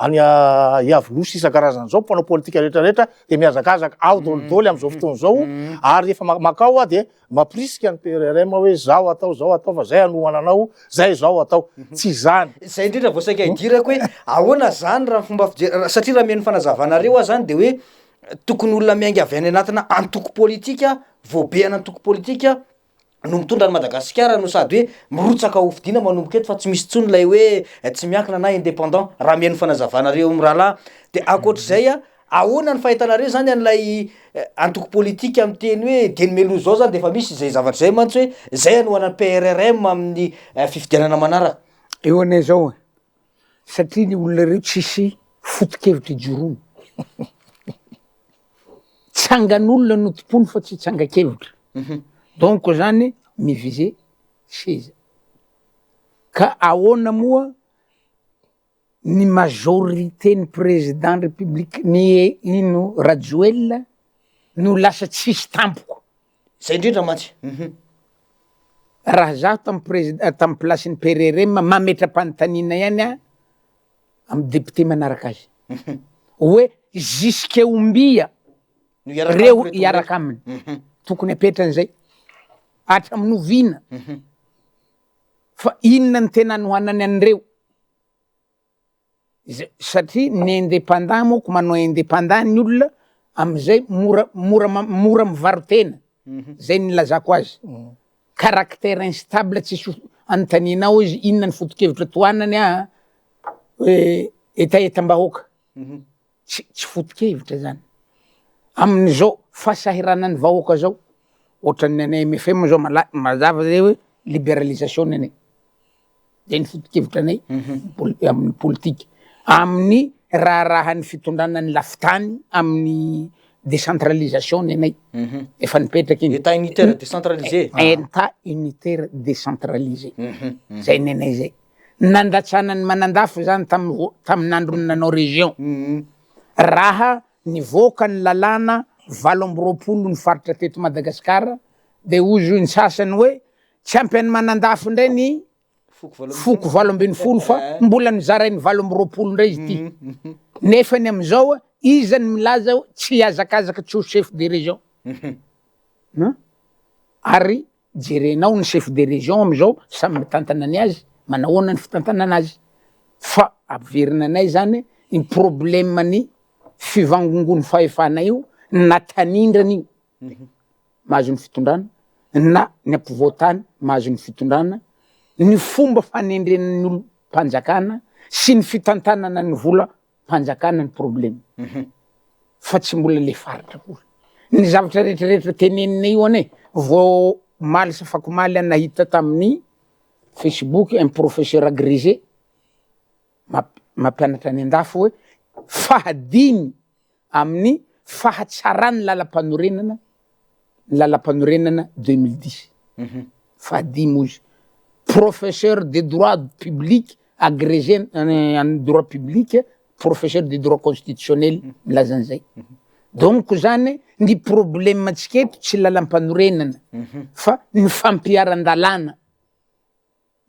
any Iavoloha sy isan-karazany izao, mpanao politika rehetra rehetra dia mihazakazaka ao dolidoly amin'izao fotoana izao ary rehefa makao aho dia mampirisika ny PRRM hoe zao atao zao atao fa zay hanohana anao, zay zao atao, tsy izany. Zay indrindra vao saika hidirako hoe ahoana zany raha ny fomba fijery, satria raha mihaino fanazavanareo aho zany de hoe Tokony olona miainga avy any anatina antoko politika, voabe an'antoko politika no mitondra an'i Madagasikara no sady hoe mirotsaka ho fidiana manomboka eto fa tsy misy intsony ilay hoe tsy miankina na indépendant raha mihaino fanazavanareo mirahalahy. De ankoatr'izay a, ahoana ny fahitanareo zany an'ilay antoko politika miteny hoe dieny mialoha izao zany de efa misy izay zavatra izay mantsy hoe zay hanohana ny PRRM amin'ny fifidianana manaraka. Eo anie zao e. Satria ny olona ireo tsisy foto-kevitra ijoroana. Tsangan'olona no tompony fa tsy tsangan-kevitra. Donc zany mi-viser seza. Ka ahoana moa ny majorité ny président république ny ino Rajoelina no lasa tsisy tampoka. Zay indrindra mantsy. Raha zaho tam président tam place-n'ny PRRM mametra-panontaniana ihany aho. amin'ny député manaraka azy hoe jusque ombia reo hiaraka aminy, tokony apetrany zay hatramin'ny oviana fa inona ny tena anohanany an'ireo. Satria ny indépendant manko manao indépendant ny olona amizay mora mora mora mivarotena zay ny nilazako azy, caractère instable tsisy anontanianao izy inona ny fotokevitra tohanany ah hoe hetahetam-bahoaka, tsy tsy fotokevitra zany, amin'izao fahasahiranan'ny vahoaka zao ohatran'ny anay MFM zao mala- mazava zay hoe liberalisation ny anay. Zay ny foto-kevitra anay amin'ny politika, amin'ny raharahan'ny fitondrana ny lafin-tany amin'ny décentralisation ny anay, efa nipetraka iny. Etat unitaire décentralisé. Etat unitaire décentralisé, zay ny anay zay. Nandatsana an'i Manandafy zany tamin'ny vo- tamin'androny nanao région, raha nivoaka ny lalàna 28 ny faritra teto Madagasikara de hozy ny sasany hoe Tsy ampy an'i Manandafy indray ny foko 18 fa mbola nozarainy 28 indray izy ity. Nefa ny amin'izao iza no milaza hoe tsy hihazakazaka tsy ho chef de région? Hein? Ary jerenao ny chef de région amin'izao samy mitantana ny azy, manahoana ny fitantanana azy? Fa averina anay zany ny problème ny fivangongon'ny fahefana io na tanindrana io. mahazo ny fitondrana na ny ampovoantany mahazo ny fitondrana, ny fomba fanendrena ny olom-panjakana sy ny fitantanana ny volam-panjakana ny problema fa tsy mbola le faritra akory. Ny zavatra rehetrarehetra tenenina io anie vao omaly sa afakomaly aho nahita tamin'ny facebook un professeur agrégé mampianatra any andafy hoe fahadimy amin'ny fahatsaran'ny lalampanorenana ny lalampanorenana 2010 fahadimy hoy izy professeur de droit public agrégé en droit public professeur de droit constitutionnel milaza an'izay donc zany ny problème antsika eto tsy lalampanorenana fa ny fampiharan-dalàna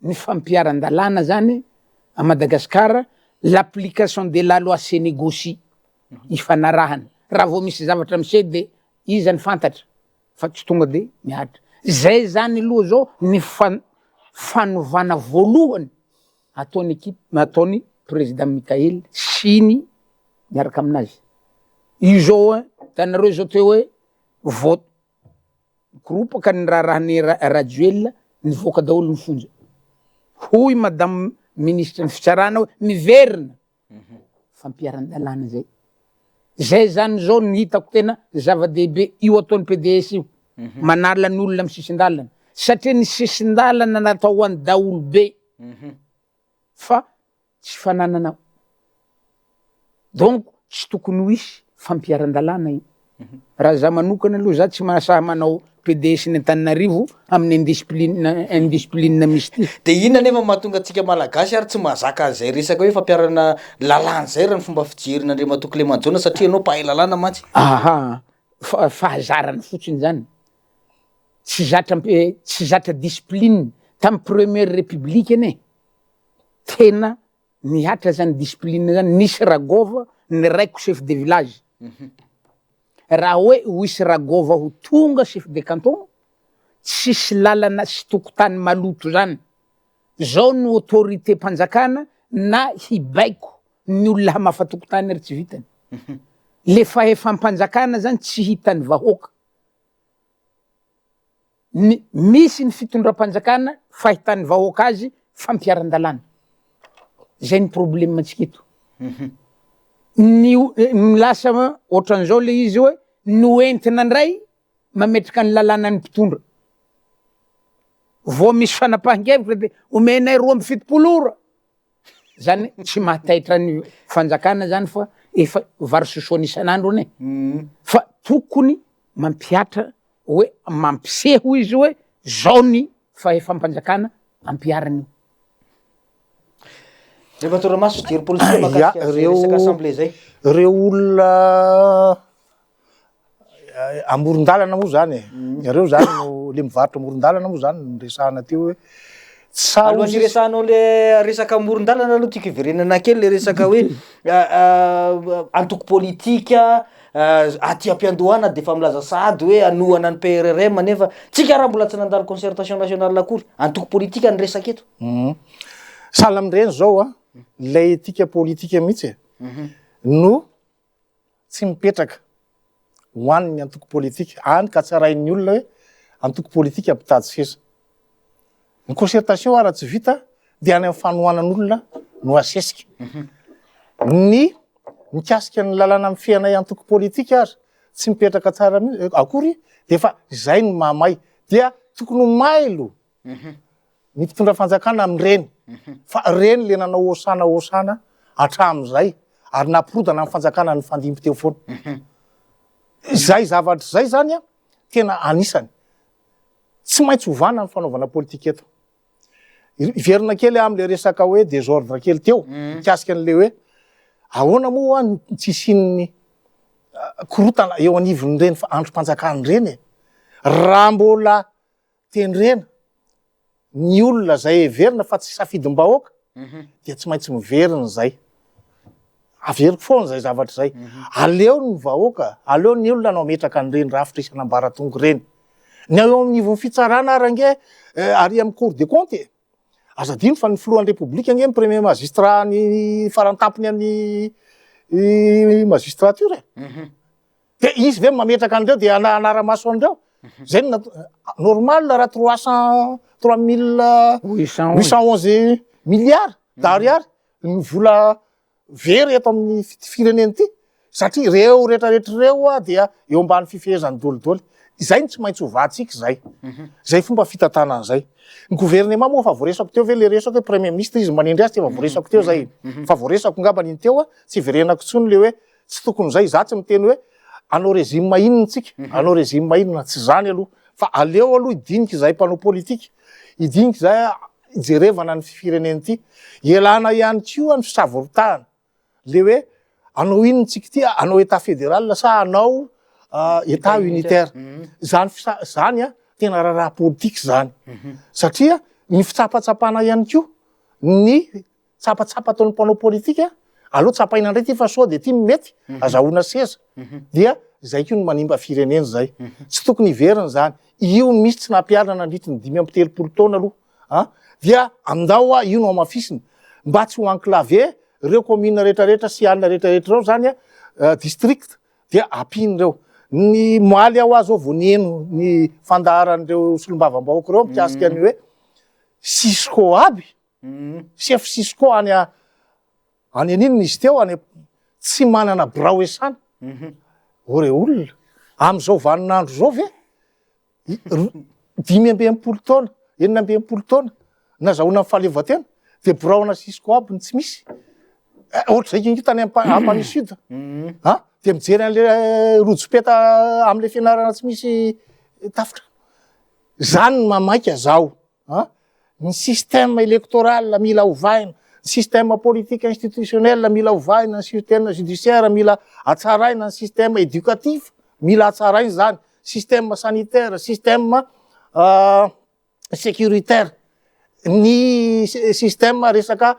ny fampiharan-dalàna zany à Madagascar, l'application de la loi se négocie, ifanarahana, raha vao misy zavatra miseho de iza ny fantatra fa tsy tonga de mihatra, zay zany aloha zao ny fan- fanovana voalohany ataon'ny equipe ataon'ny président Mickael sy ny miaraka aminazy, io zao an, hitanareo zao teo hoe vao Nikoropaka ny raharahan'i Rajoelina, nivoaka daholo ny fonja. Hoy madame minisitry ny fitsarana hoe miverina fampiharan-dalàna zay. Zay zany zao no hitako tena zava-dehibe io ataon'ny PDS io, manala ny olona amin'ny sisin-dalana satria ny sisin-dalana natao ho an'ny daholobe fa tsy fananana donc tsy tokony ho hisy fampiharan-dalàna io. Raha za manokana aloha za tsy mahasahy manao PDS ny Antananarivo amin'ny indiscipline indiscipline misy ty. De inona nefa no mahatonga antsika Malagasy ary tsy mahazaka an'izay resaka hoe fampiharana lalàna izay raha ny fomba fijerin'Andriamatoa Clément Jaona satria ianao mpahay lalàna mantsy. Aha, fa- fahazarana fotsiny zany, tsy zatra tsy zatra discipline, tamin'ny première république anie Tena nihatra zany discipline zany, nisy ragôva ny raiko chef de village, raha hoe ho hisy ragôva ho tonga chef de canton, tsisy lalana sy tokotany maloto zany, zao no autorité mpanjakana na hibaiko ny olona hamafa tokotany ary tsy vitany, le fahefam-panjakana zany tsy hitan'ny vahoaka. Ny misy ny fitondram-panjakana fahitan'ny vahoaka azy fampiharan-dalàna. Zay ny problème antsika eto. Ny ny lasa ohatran'izao le izy hoe noentina ndray mametraka ny lalàna ny mpitondra. Vao misy fanapahan-kevitra de omenay 72 ora. Zany tsy mahataitra ny fanjakana zany fa efa vary sosoany isan'andro anie. Fa tokony mampihatra hoe mampiseho izy hoe zao ny fahefam-panjakana ampiharina io. Rehefa tora-maso fijery politika Ya, mahakasika an'izay resaka assemblée zay. Reo olona amoron-dalana moa zany e, reo zany no le mivarotra amoron-dalana moa zany no resahana teo hoe. Tsa Alohan'ny ozy izy. hiresahanao le resaka amoron-dalana aloha tiako hiverenana kely le resaka hoe antoko politika aty am-piandohana de efa milaza sahady hoe hanohana ny PRRM nefa tsika raha mbola tsy nandalo concertation nationale akory, antoko politika ny resaka eto. Sahala amin'ireny zao a, ilay etika politika mihitsy e, no tsy mipetraka ho an'ny antoko politika, any ka tsarain'ny olona hoe antoko politika mpitady seza. Ny concertation ara tsy vita dia any amin'ny fanohanan'olona no asesika. Ny mikasika ny lalàna mifehy anay antoko politika ary tsy mipetraka tsara mihitsy akory dia efa izay no mahamay. Dia tokony ho mailo ny mpitondra fanjakana amin'ireny fa ireny le nanao hosana hosana hatramin'izay ary nampirodana ny fanjakana nifandimby teo foana. Izay zavatra izay zany a tena anisany tsy maintsy ovana ny fanaovana politika eto. Hiverina kely aho amin'le resaka hoe désordre kely teo mikasika an'le hoe ahoana moa ny tsy hisian'ny korotana eo anivon'ireny andrim-panjakana ireny e. Raha mbola tendrena ny olona zay heverina fa tsy safidim-bahoaka dia tsy maintsy miverina izay. Averiko foana izay zavatra izay. Aleo ny vahoaka, aleo ny olona no hametraka an'ireny rafitra isan'ambaratonga ireny. Ny eo anivon'ny fitsarana ary ange ary amin'ny cour des comptes e. Aza adino fa ny filohan'ny repoblika ange ny premier magistrat ny farantampony an'ny magistrature e. De izy ve mametraka an'ireo de hanara-maso an'ireo? Zay no natao, normal raha 300, 3811 milliards d'ariary ny vola very eto amin'ny firenena ity satria ireo rehetrarehetra ireo dia eo ambany fifehezan'ny dolidoly. Izay no tsy maintsy ovantsika izay. Izay fomba fitantanana izay. Ny gouvernement moa efa voaresako teo ve le resaka hoe premier ministre izy manendry azy, efa voaresako teo zay. Efa voaresako angamba iny teo, tsy hiverenako intsony le hoe tsy tokony izay, za tsy miteny hoe hanao régime inona tsika, hanao régime inona, tsy zany aloha, fa aleo aloha hidinika izahay mpanao politika, hidinika izahay hijerevana ny firenena ity, hialana ihany koa ny fisavoritahana, le hoe hanao inona tsika ity, hanao état fédéral sa hanao état unitaire, zany fisa- zany an tena raharaha politika zany, satria ny fitsapatsapana ihany koa ny Tsapatsapa ataon'ny mpanao politika, aleo tsapaina indray ity fa sao dia ity no mety, azahoana seza. Dia izay koa no manimba firenena izay. Tsy tokony hiverina izany. Io misy tsy nampiharina nandritry ny 35 taona aloha an! Dia andao hoa io no hamafisina mba tsy ho enclavé ireo commune rehetrarehetra sy alina rehetrarehetra ireo izany an, district dia ampiana ireo. Ny omaly aho zao vao niheno ny fandaharan'ireo solombavambahoaka ireo mikasika ny hoe Cisco aby. Chef Cisco any any aninona izy teo any tsy manana birao esana. O re olona, amin'izao vaninandro izao ve 65 taona, 66 taona nazahoana ny fahaleovantena dia birao ana Cisco aby no tsy misy. Eh, ohatr'izay kinky tany Ampanihy Sud. Ha? Dia mijery an'le rojopeta amin'le fianarana tsy misy tafotrano. Zany no mamaika zaho. An! Ny système électoral mila ovaina, ny système politique institutionnel mila ovaina, ny système judiciaire mila hatsaraina, ny système éducatif mila hatsaraina izany, système sanitaire, système sécuritaire, ny système resaka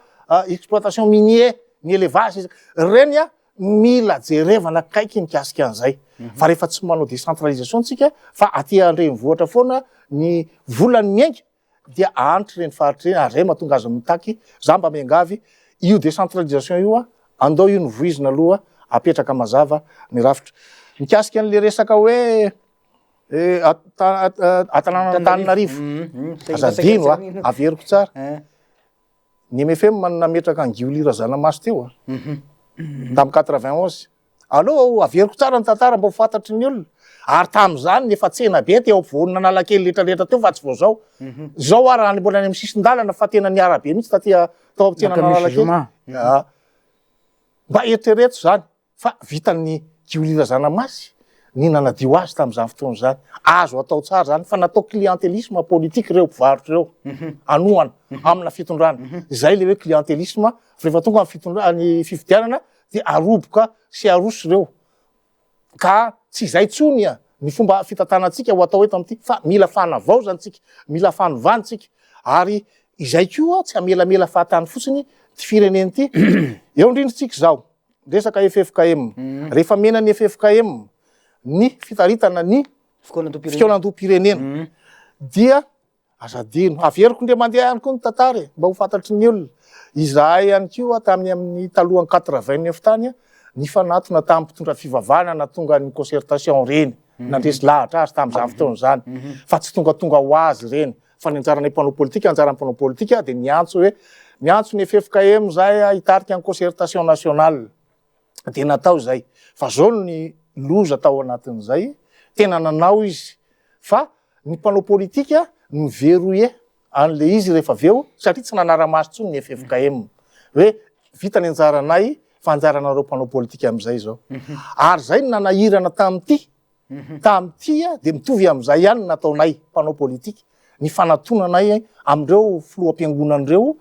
exploitation minier, ny élevage, ireny an mila jerevana akaiky mikasika an'izay fa rehefa tsy manao décentralisation tsika fa aty an-drenivohitra foana ny vola ny miainga dia ahantra ireny faritra ireny ary zay mahatonga azy mitaky za mba miangavy io décentralisation io a andao io no voizina aloha apetraka mazava ny rafitra mikasika an'le resaka hoe atanànan'Antananarivo aza adino a averiko tsara Ny mfm no nametraka an'i Giolly Razanamaso teo a. Tamin'ny 91. Aleo averiko tsara ny tantara mba ho fantatry ny olona. Ary tamin'izany efa tsena be teo ampovoan'Analakely rehetrarehetra teo fa tsy vao zao. Zao ary any mbola any amin'ny sisin-dalana fa tena niara-be mihitsy taty tao amin'ny tsenan'Analakely. Mba eritrereto izany. Fa vitan'i Giolly Razanamasy ny nanadio azy tamin'izany fotoana izany. Azo atao tsara izany fa natao clientélisme politique ireo mpivarotra ireo hanohana amina fitondrana. Izay ilay hoe clientélisme, rehefa tonga ny fitondra- ny fifidianana dia aroboka sy aroso ireo. Ka tsy izay intsony ny fomba fitantanantsika ho atao eto amin'ity fa mila fanavaozana isika, mila fanovana isika ary. Izay koa tsy hamelamela fahatany fotsiny ity firenena ity. Eo indrindra tsika izao, resaka ffkm. Rehefa mena ny ffkm ny fitaritana ny fikaonandoham-pirenena dia aza adino, averiko indray mandeha ihany koa ny tantara e, mba ho fantatry ny olona. Izahay ihany koa tamin'ny amin'ny talohan'ny 89 tany, nifanatona tamin'ny mpitondra fivavahana nahatonga ny concertation ireny, nandresy lahatra azy tamin'izany fotoana izany, fa tsy tongatonga ho azy ireny. Fa ny anjaranay mpanao politika, anjaran'ny mpanao politika dia niantso hoe, miantso ny ffkm izahay hitarika ny concertation nationale. Dia natao izay. Fa zao ny loza tao anatin'izay, tena nanao izy fa ny mpanao politika no verrouiller an'ilay izy rehefa avy eo satria tsy nanara-maso intsony ny ffkm. Hoe vita ny anjaranay fa anjaranareo mpanao politika amin'izay izao. Ary izay no nanahirana tamin'ity. Tamin'ity dia mitovy amin'izay ihany ny nataonay mpanao politika, ny fanatonanay amin'ireo filoham-piangonana ireo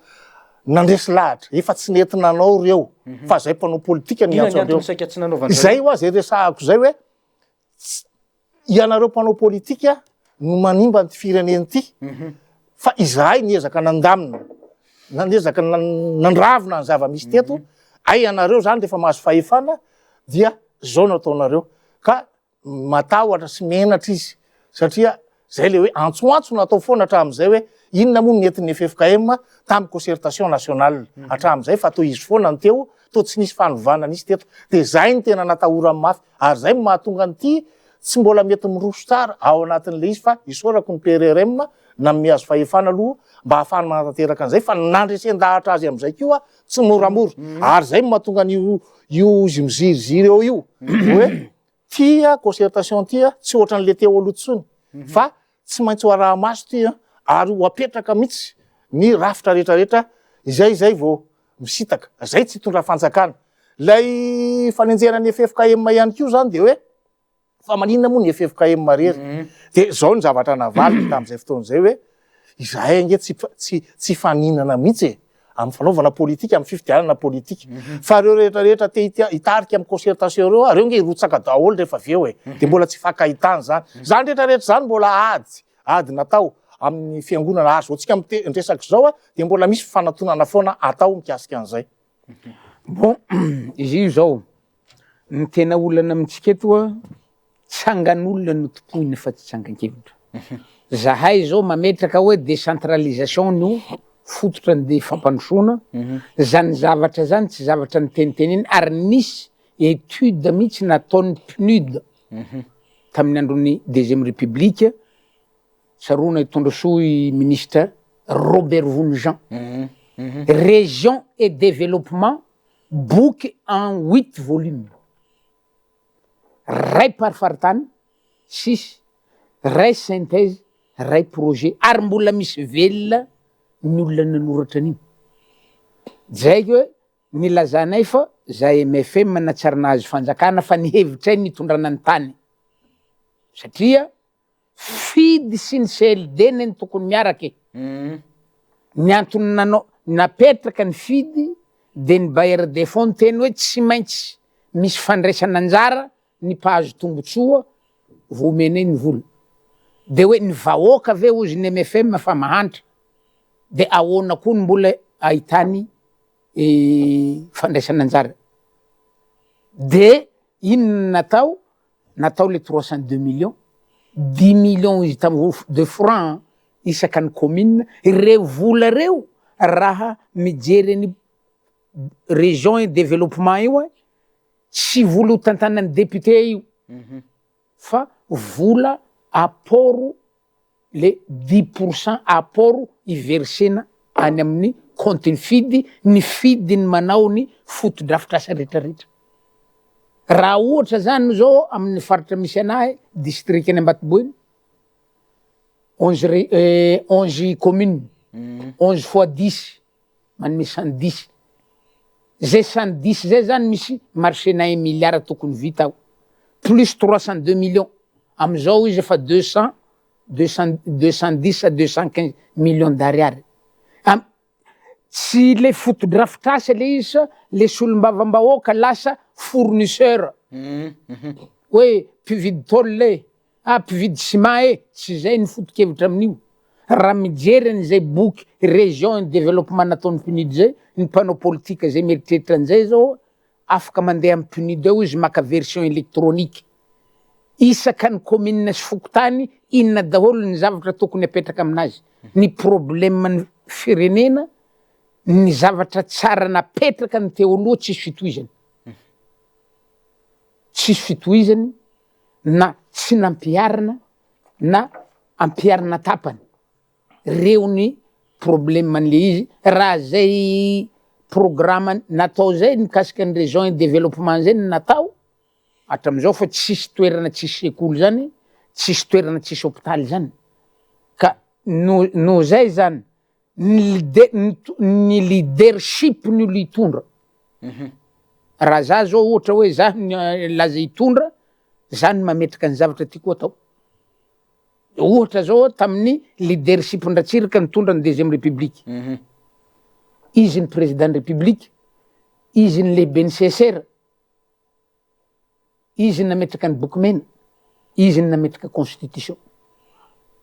nandresy lahatra, efa tsy nety nanao ireo fa izay mpanao politika no niantso an'ireo. Izay hoa izay resahako izay hoe ianareo mpanao politika no manimba an'ity firenena ity fa izahay niezaka nandamina, niezaka nandravona ny zava-misy teto, hay ianareo izany rehefa mahazo fahefana dia izao no ataonareo. Ka matahotra sy menatra izy satria zay le hoe antsoantso natao foana hatramin'izay hoe inona moa no nentin'ny ffkm tamin'ny concertation nationale hatramin'izay fa toa izy foana no teo, toa tsy nisy fanovana nisy teto. Dia zay no tena natahorany mafy ary zay no mahatonga an'ity tsy mbola mety miroso tsara ao anatin'ilay izy fa isaorako ny PRRM nanome azy fahefana aloha mba hahafahany manatanteraka an'izay fa nandresen-dahatra azy amin'izay koa tsy moramora ary zay no mahatonga an'io io izy miziriziry eo io hoe tia concertation ty tsy ohatran'le teo aloha tsony fa tsy maintsy ho araha-maso ty ary ho apetraka mihitsy ny rafitra rehetrarehetra izay izay vao misitaka zay tsy hitondra fanjakana lay fanenjehana ny ffkm ihany koa zany de hoe Fa maninona moa ny ffkm irery? Dia izao ny zavatra navaliko tamin'izay fotoana izay hoe, izahay ange tsy tsy tsy hifaninana mihitsy e, amin'ny fanaovana politika, amin'ny fifidianana politika. Fa ireo rehetra rehetra te hitarika amin'ny concertation ireo, ireo ange hirotsaka daholo rehefa avy eo e. Dia mbola tsy hifankahitana izany. Izany rehetra rehetra izany mbola ady, ady natao amin'ny fiangonana. Ary izao tsika miresaka izao dia mbola misy fifanatonana foana atao mikasika an'izay. Bon, izy io izao, Ny tena olana amintsika eto a, tsangan'olona no tompoina fa tsy tsangan-kevitra. Zahay zao mametraka hoe décentralisation no fototra ny fampandrosoana, zany zavatra zany tsy zavatra nitenitenena ary nisy étude mihitsy nataon'ny PNUD tamin'ny andron'ny deuxième république, tsaroana i Tondrasoa i ministre Robert Vony Jean, région et développement Boky en huit volumes, ray par faritany, six, ray synthèse, ray projet, ary mbola misy velona ny olona nanoratra an'io. Zay hoe nilazanay fa zay mfm na tsy ary nahazo fanjakana fa ny hevitray nitondrana ny tany satria Fidy sy ny CLD ne no tokony miaraka e! Ny antony nanao, napetraka ny Fidy de ny bailleur de fonds niteny hoe tsy maintsy misy fandraisana anjara ny mpahazo tombotsoa vao omenay ny vola. De hoe ny vahoaka ve hozy ny mfm fa mahantra de ahoana koa no mbola ahitany fandraisana anjara? De inona no natao? Natao le 302 millions, dix millions izy tam de francs isaka ny commune, ireo vola reo raha mijery ny region et développement io an, tsy vola ho tantanan'ny député io fa vola apport le dix pour cent apport hiversena any amin'ny compte-n'ny fidy, ny fidy ny manao ny fotodrafitrasa retraretra. Raha ohatra zany zao amin'ny faritra misy anahy, distrikan'i Ambatoboeny, onze re- onze communes, onze fois dix manome cent dix, zay cent dix zay zany misy marché-na un milliard tokony vita ao, plus 302 millions, amizao izy efa deux cent, deux cent, deux cent dix à deux cent quinze millions d'ariary, am- tsy le fotodrafitrasa le izy fa le solombavambahoaka lasa fournisseur, hoe mpividy tôle e, ah mpividy ciment e, tsy zay ny fotokevitra amin'io. Raha mijery an'izay boky Région et développement nataon'ny PNUD zay, ny mpanao politika zay mieritreritra an'izay zao afaka mandeha amin'ny PNUD ao izy maka version électronique. Isaka ny commune sy fokontany inona daholo ny zavatra tokony apetraka aminazy, ny problème ny firenena, ny zavatra tsara napetraka ny teo aloha tsisy fitohizany. Tsisy fitohizany na tsy nampiharina na ampiharina tapany. Reo ny problème an'le izy, raha zay programme natao zay mikasika ny région et développement zay no natao hatramizao fa tsisy toerana tsisy sekoly zany, tsisy toerana tsisy hopitaly zany, ka no noho zay zany ny leader ny leadership ny olo hitondra, raha za zao ohatra hoe za milaza hitondra, za no mametraka ny zavatra tiako atao. Ohatra zao tamin'ny leadership n-dRatsiraka nitondra ny deuxième république, izy ny président ny république, izy ny lehiben'ny CSR, izy ny nametraka ny boky mena, izy ny nametraka constitution,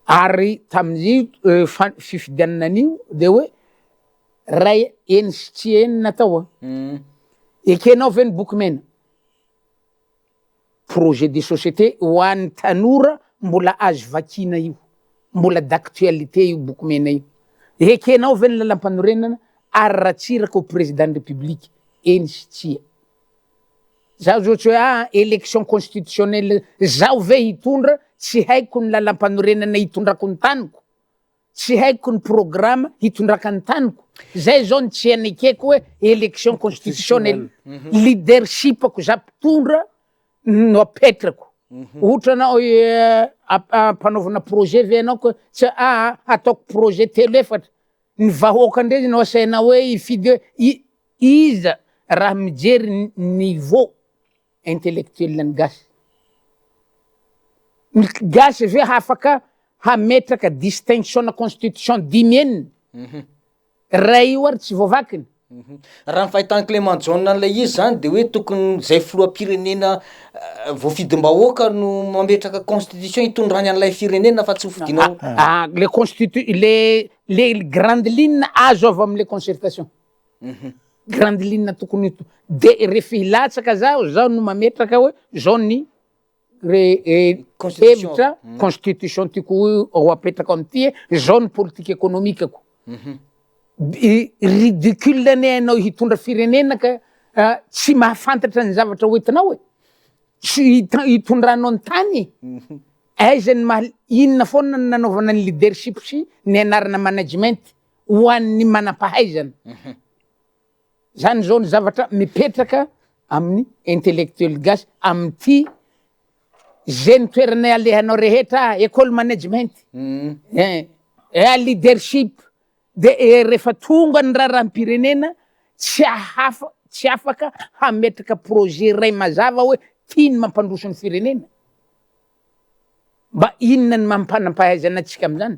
ary tamin'ny fa- fifidianana an'io de hoe ray eny sy tsia eny natao a, ekenao ve ny boky mena? Projet de société ho an'ny tanora mbola azo vakiana io, mbola d'actualité io boky mena io. Ekenao ve ny lalampanorenana ary Ratsiraka ho président ny république? Eny sy tsia. Zaho zao tsy hoe ah élection constitutionnelle zaho ve hitondra tsy haiko ny lalampanorenana hitondrako ny taniko? Tsy haiko ny programme hitondraka ny taniko, zay zao ny tsy anekeko hoe election constitutionnelle, leadership-ko za mpitondra no apetrako, ohatra anao ampanaovina projet ve anao ka tsy aa ataoko projet telo efatra, ny vahoaka ndray no asaina hoe hifidy hoe iza raha mijery ny niveau intellectuel ny gasy. Ny gasy ve hafaka hametraka distinction na constitution dimy enina? Ray io ary tsy voavakiny. Raha ny fahitan'i Clément Jaona an'ilay izy zany de hoe tokony zay filoham-pirenena voafidim-bahoaka no mametraka constitution hitondrany an'ilay firenena fa tsy ho fidinao. Ah, le constitu- le le grande ligne azo avy am'le concertation. Grande ligne tokony ho de rehefa hilatsaka zaho, zaho no mametraka hoe zao ny re- Constitution. hevitra constitution tiako ho apetrako am'ty, zao ny politique économique-ko. I- ridicule anie ianao hitondra firenena ka tsy mahafantatra ny zavatra hoentinao e, tsy hit- hitondranao ny tany e. Aiza ny maha, inona foana no nanaovana ny leadership sy nianarana management ho an'ny manam-pahaizana. Zany zao ny zavatra mipetraka amin'ny intellectuel gasy amin'ity ze ny toerana alehanao rehetra, école management, eh, leadership, de rehefa tonga ny raharaham-pirenena tsy ahafa- tsy afaka hametraka projet iray mazava hoe ty ny mampandroso ny firenena. Mba inona ny maha-mpanam-pahaizana antsika amin'izany?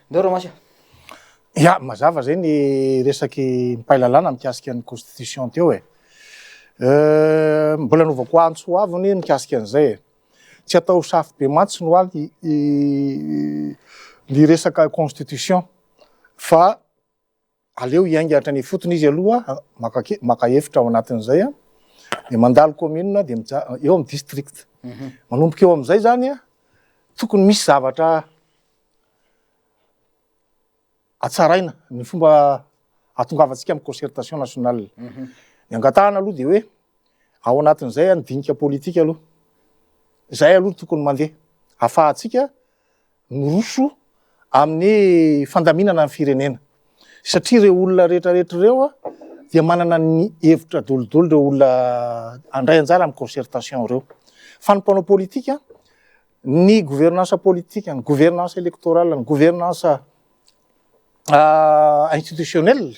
Ndao Ramasy a. Ya, mazava zay ny resaky mpahay lalàna mikasika ny constitution teo e. Mbola anaovako antso ho avy anie mikasika an'izay e. Tsy atao safo be mantsy no aly ny resaka constitution fa Aleo hiainga hatrany ifotony izy aloha maka maka hevitra ao anatin'izay a, dia mandalo commune dia mija- eo amin'ny district. Manomboka eo amin'izay zany a, tokony misy zavatra hatsaraina ny fomba hahatongavantsika amin'ny concertation nationale. Ny angatahana aloha dia hoe ao anatin'izay a ny dinika politika aloha, izay aloha tokony mandeha ahafahantsika miroso amin'ny fandaminana ny firenena satria ireo olona rehetra rehetra ireo dia manana ny hevitra dolidoly ireo olona handray anjara amin'ny concertation ireo fa ny mpanao politika ny gouvernance politique ny gouvernance électorale ny gouvernance institutionnelle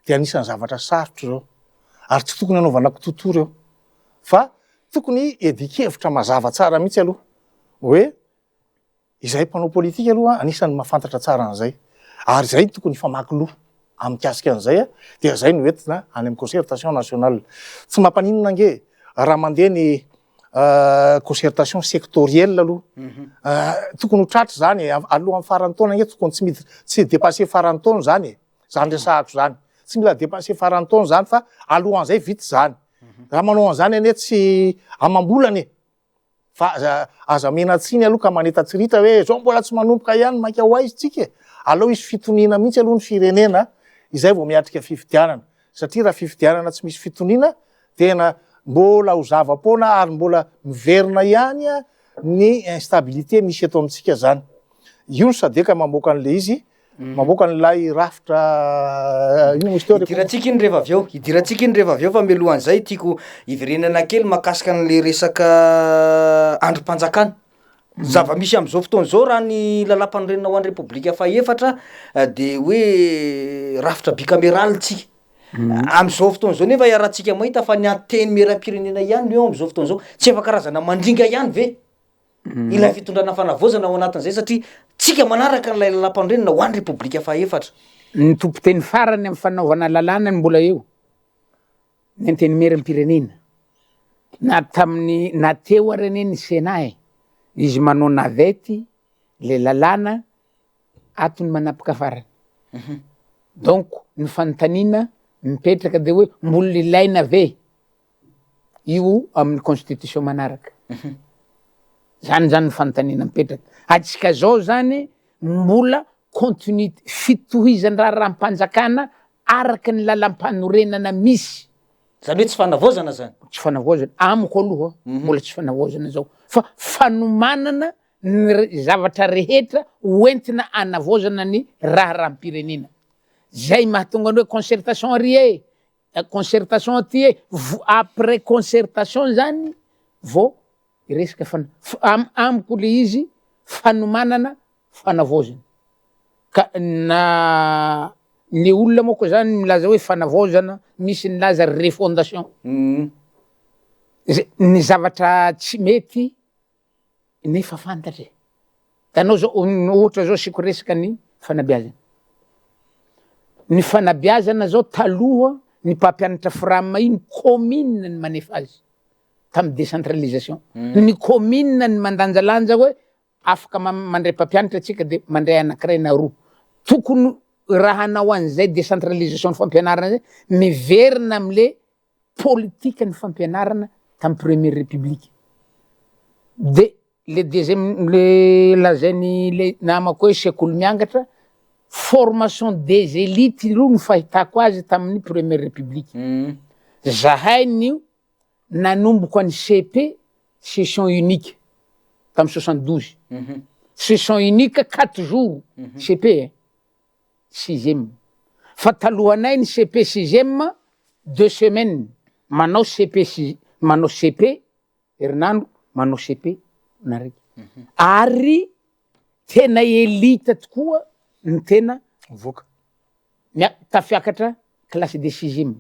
dia anisan'ny zavatra sarotra ireo ary tsy tokony hanaovana kitotoa ireo fa tokony hiadian-kevitra mazava tsara mihitsy aloha hoe Izahay mpanao politika aloha anisan'ny mahafantatra tsara an'izay ary izay no tokony hifamaky loha amin'ny mikasika an'izay dia izay no entina any amin'ny concertation nationale. Tsy mampaninona ange raha mandeha ny Concertation sectorielle aloha. Tokony ho tratra izany e, alohan'ny faran'ny taona ange tokony tsy miditra, tsy dépasser faran'ny taona izany e, izany resahako izany. Tsy mila dépasser faran'ny taona izany fa alohan'izay vita izany. Raha manao an'izany anie tsy amam-bolana e. Fa aza aza omena tsiny aloha ka maneta-tsirita hoe zao mbola tsy manomboka ihany mainka ho aiza tsika e. Aleo hisy fitoniana mihitsy aloha ny firenena izay vao miatrika fifidianana. Satria raha fifidianana tsy misy fitoniana tena mbola ho zava-poana ary mbola miverina ihany ny instabilité misy eto amintsika zany. Io ny sadec mamoaka an'le izy Mamoaka an'ilay rafitra inona moa izy teo? Hidirantsika iny rehefa avy eo, hidirantsika iny rehefa avy eo fa mialohan'izay tiako hiverenana kely mahakasika an'le resaka andrim-panjakana. Zava-misy am'zao fotoana zao raha ny lalàmpanorenana ho an'ny repoblika fahefatra de hoe rafitra bicaméral tsika. Am'zao fotoana zao nefa iarahantsika mahita fa ny antenimieram-pirenena ihany no eo am'zao fotoana zao, tsy efa karazana mandringa ihany ve? Ilay fitondrana fanavaozana ao anatin'izay satria tsika manaraka an'ilay lalàmpanorenana ho an'ny Repoblika fahefatra. Ny tompon-teny farany amin'ny fanaovana lalàna no mbola eo, ny Antenimieram-pirenena. Na tamin'ny, na teo ary anie ny Sénat e, izy manao navette le lalàna ato ny manapaka farany. Donc ny fanontaniana mipetraka de hoe mbola ilaina ve io amin'ny constitution manaraka. Zany zany ny fanontaniana mipetraka. Atsika zao zany mbola continuité, fitohizan-draharaham-panjakana araka ny lalam-panorenana misy. Zany hoe tsy fanavaozana zany? Tsy fanavaozana, amiko aloha mbola tsy fanavaozana zao fa fanomanana ny zavatra rehetra hoentina anavaozana ny raharaham-pirenena. Zay mahatonga ny hoe concertation ry e! Concertation aty e, après concertation zany vao hiresaka fa amiko le izy fanomanana fanavaozana ka na le olona moa ko zany milaza hoe fanavaozana misy nilaza refondation, ny zavatra tsy mety Nefa fantatra e! Hitanao zao, ohatra zao asiako resaka ny fanabeazana. Ny fanabeazana zao taloha ny mpampianatra fram iny commune ny manefa azy tamin'ny décentralisation. Ny commune ny mandanjalanja hoe afaka mandray mpampianatra tsika de mandray anakiray na roa. Tokony raha hanao an'izay décentralisation ny fampianarana zay miverina amle politika ny fampianarana tamin'ny première république de le deuxième le lazainy le namako hoe sekoly miangatra formation des élites aloha ny fahitako azy tamin'ny première république zahay ny nanomboka ny CP session unique tamin'ny 72 session unique 4 jours CP e sixième fa talohanay ny CP sixième deux semaines manao CP six manao CP herinandro manao CP naraiky ary tena elite tokoa ny tena Mivoaka. mia- tafiakatra classe de sixième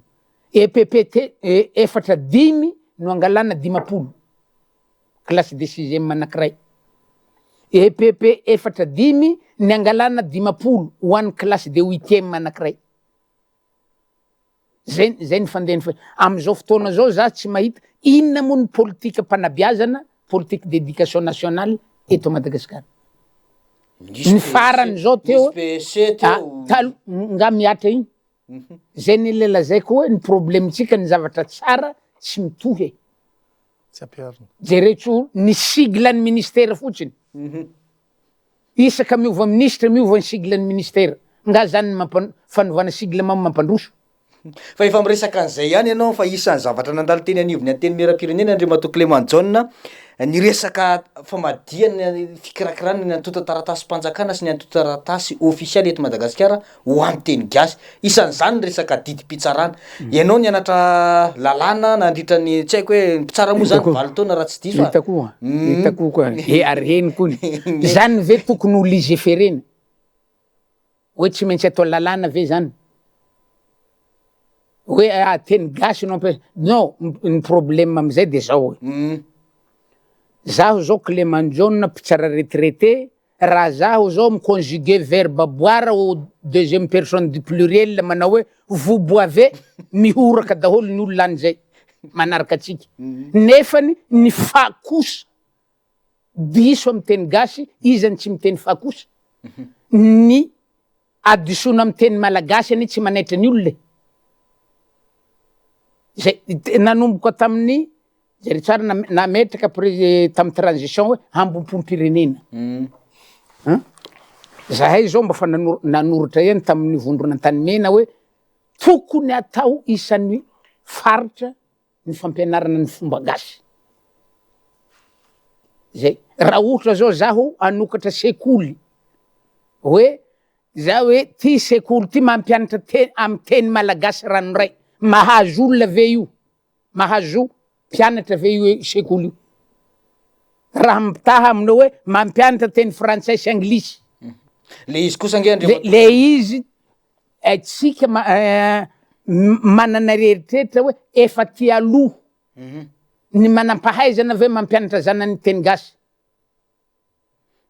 EPP te efatra dimy no angalana 50 classe de sixième anakiray, EPP efatra dimy ny angalana 50 ho an'ny classe de huitième anakiray, zay zay ny fandehany fa am'izao fotoana zao za tsy mahita inona moa ny politikam-panabeazana politique d'éducation nationale eto Madagasikara. Ny farany zao teo talo nga mihatra iny zay ny le lazaiko hoe ny problème-tsika ny zavatra tsara tsy mitohy e. Tsy ampiharina. Jereo tso ny sigle ny ministera fotsiny. Isaka miova ministra miova ny sigle ny ministera. Nga zany ny mampa- fanovana sigle ma mampandroso? Fa efa miresaka an'izay ihany ianao fa isan'ny zavatra nandalo teny anivon'ny Antenimierampirenena Andriamatoa Clément Jaona ny resaka famadihana ny fikirakirana ny antontan-taratasim-panjakana sy ny antontan-taratasy ofisialy eto Madagasikara ho an'ny teny gasy. Isan'izany ny resaka didim-pitsarana. Ianao nianatra lalàna nandritra ny tsy haiko hoe mpitsara moa zany 8 taona raha tsy diso a. Hitako koa, hitako koa, e ary henoko iny. Zany ve tokony ho légiférer-na? Hoe tsy maintsy atao lalàna ve zany? Hoe ah teny gasy no ampiasa, non, ny problème amizay de zao e, zaho zao Clément Jaona mpitsara retraité, Raha zaho zao mi conjuguer verbe boire au deuxième personne du pluriel manao hoe vous boivez, mihoraka daholo ny olona any zay. manaraka antsika. Nefany ny fa kosa diso amin'ny teny gasy, iza no tsy miteny fa kosa? Ny hadisoana amin'ny teny malagasy anie tsy manaitra ny olona e! Zay, nanomboka tamin'ny, jereo tsara, nametraka pré- tamin'ny transition hoe hambom-pom-pirenena. An! Zahay zao mba fa nanor- nanoratra ihany tamin'ny vondrona Antanimena hoe tokony atao isan'ny faritra ny fampianarana ny fomba gasy. Zay, raha ohatra zao zaho hanokatra sekoly hoe za hoe ty sekoly ty mampianatra te- amy teny malagasy ranoray, mahazo olona ve io? Mahazo mpianatra ve io sekoly io? Raha mitaha aminao hoe mampianatra teny frantsay sy anglisy. Le izy kosa ange Le le izy Tsika manana eritreritra hoe efa aty aloha ny manampahaizana ve mampianatra zanany teny gasy?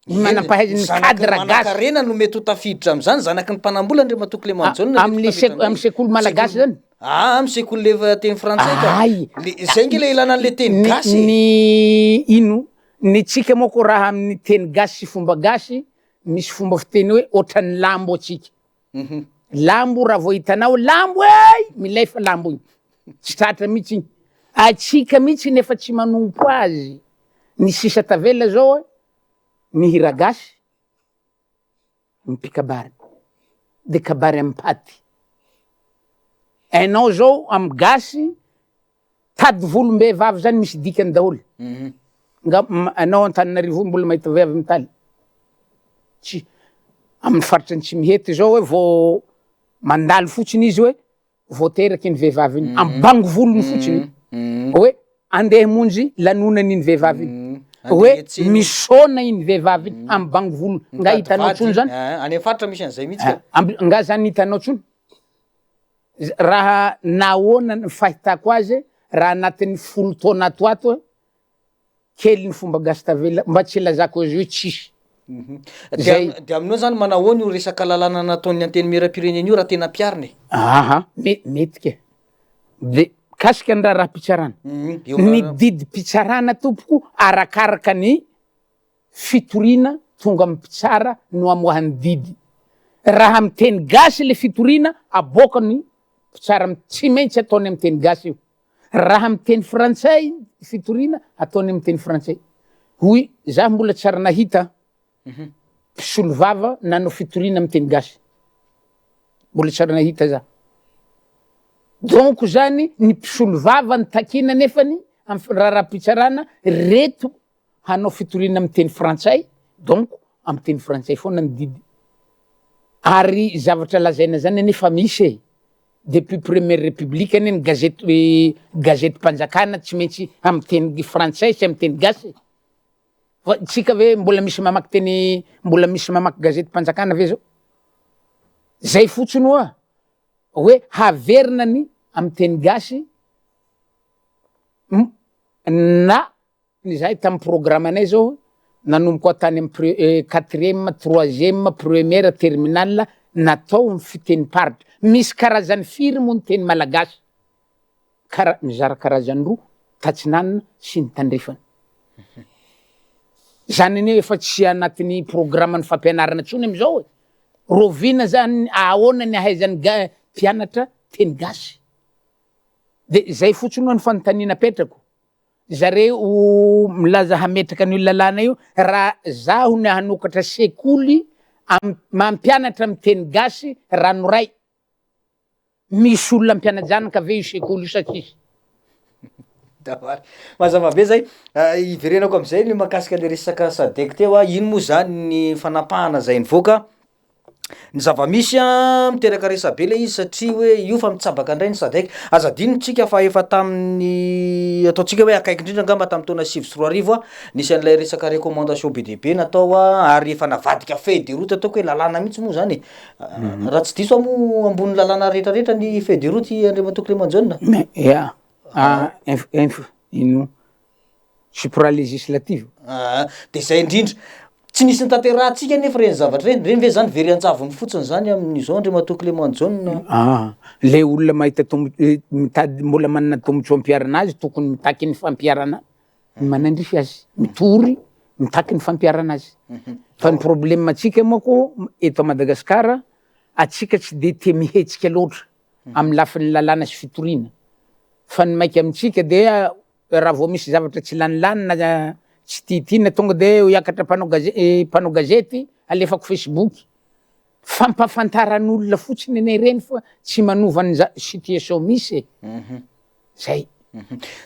Ny manampahaizana ny Zanaky ny cadre gasy. manankarena no mety ho tafiditra amin'izany, zanaky ny mpanambola Andriamatoa Clément Jaona mety ho Amin'ny tafiditra sek- amin'izany. amin'ny sekoly malagasy zany? Ah, amin'ny sekoly le efa teny frantsay ka. Ay. Le- Zay nge le ilana an'le teny Ny gasy e. ny ino ny tsika moa ko raha amin'ny teny gasy sy fomba gasy misy fomba fiteny hoe ohatran'ny lambo atsika. Lambo raha vao hitanao lambo eh! Milefa lambo igny, tsy tratra mihitsy igny, atsika mihitsy nefa tsy manompo azy, ny sisa tavela zao eh, ny hira gasy, ny mpikabary, de kabary am-paty, enao zao amy gasy Tady volom-behivavy zany misy dikany daholo. Nga anao Antananarivo mbola mahita vehivavy mitaly? Tsy. Amin'ny faritra ny Tsimihety zao hoe vao mandalo fotsiny izy hoe vao teraka iny vehivavy iny, amin'ny bango volony fotsiny hoe andeha hamonjy lanonana iny vehivavy iny, hoe misaona iny vehivavy iny amin'ny bango volony. Nga hitanao tsony zany? Any amin'ny faritra misy an'izay mihitsy ka. Nga zany hitanao tsony? Raha nahoana ny fahitako azy raha anatin'ny folo taona ato ato kely ny fomba gasy tavela mba tsy ilazako azy hoe tsisy. Zay. De aminao zany manahoana io resaka lalàna nataon'ny antenimierampirenena io raha tena ampiharina e? Aha, mety ke. De mikasika ny raharaham-pitsarana, ny didim-pitsarana tompoko arakaraka ny Fitoriana tonga amin'ny mpitsara no amoahany didy. Raha amin'ny teny gasy le fitoriana aboakany mpitsara tsy maintsy ataony amin'ny teny gasy io. Raha amin'ny teny frantsay fitoriana ataony amin'ny teny frantsay. Hoy za mbola tsy ary nahita mpisolovava nanao fitoriana amin'ny teny gasy. Mbola tsy ary nahita za. Donc zany ny mpisolovava ny takiana nefany amin'ny raharaham-pitsarana reto hanao fitoriana amin'ny teny frantsay donc amin'ny teny frantsay foana ny didy ary zavatra lazaina zany anie fa misy e depuis première république anie ny gazety gazetim-panjakana tsy maintsy amin'ny teny frantsay sy amin'ny teny gasy fa tsika ve mbola misy mamaky teny mbola misy mamaky gazetim-panjakana ve zao zay fotsiny hoa hoe haverina ny amin'ny teny gasy na Izahay tamin'ny programme-nay zao nanomboka tany amin'ny pre- quatrième, troisième, première, terminale natao amin'ny fitenim-paritra. Misy karazany firy moa ny teny malagasy? Kara- mizara karazany roa, tatsinanana sy ny tandrefana. Zany anie efa tsy anatin'ny programme-n'ny fampianarana intsony am'zao e. Rahoviana zany, ahoana ny ahaizan'ny ga- mpianatra teny gasy? De zay fotsiny ho'a ny fanontaniana apetrako. Zareo milaza hametraka an'io lalàna io raha zaho ny hanokatra sekoly am mampianatra am teny gasy ranoray misy olona mpianajanaka ve io sekoly io sa tsisy? Davary. Mazava be zay. Hiverenako am'zay ny mahakasika le resaka sadec teo a, ino moa zany ny fanapahana zay nivoaka Ny zava-misy an, miteraka resabe le izy satria hoe io fa mitsabaka indray ny sadec. Aza adino tsika fa efa tamin'ny ataontsika hoe akaiky indrindra angamba tamin'ny taona 2009 an, nisy an'ilay resaka recommandation be dia be natao an, ary efa navadika feuille de route ataoko hoe lalàna mihitsy moa zany e. Raha tsy diso aho moa ambonin'ny lalàna rehetrarehetra ny feuille de route Andriamatoa Clément Jaona. Ya, inf, ino, supralegislative. Aa, de zay indrindra. Tsy nisy notanterahantsika anefa ireny zavatra ireny. Ireny ve izany very an-javony fotsiny izany amin'izao Andriamatoa Clément Jaona? Aa, le olona mahita tombo- mitady mbola manana tombotsoa ampiharana azy tokony mitaky ny fampiharana ny manandrify azy, mitory mitaky ny fampiharana azy. Fa ny problème antsika manko eto Madagasikara, atsika tsy de tia mihetsika loatra amin'ny lafiny lalàna sy fitoriana, fa ny maika amintsika dia raha vao misy zavatra tsy lanilany na tsy tiatiana tonga de hiakatra mpanao gaze- mpanao gazety alefako facebook, fampahafantaran'olona fotsiny anie ireny fa tsy manova ny za- situation misy e, zay.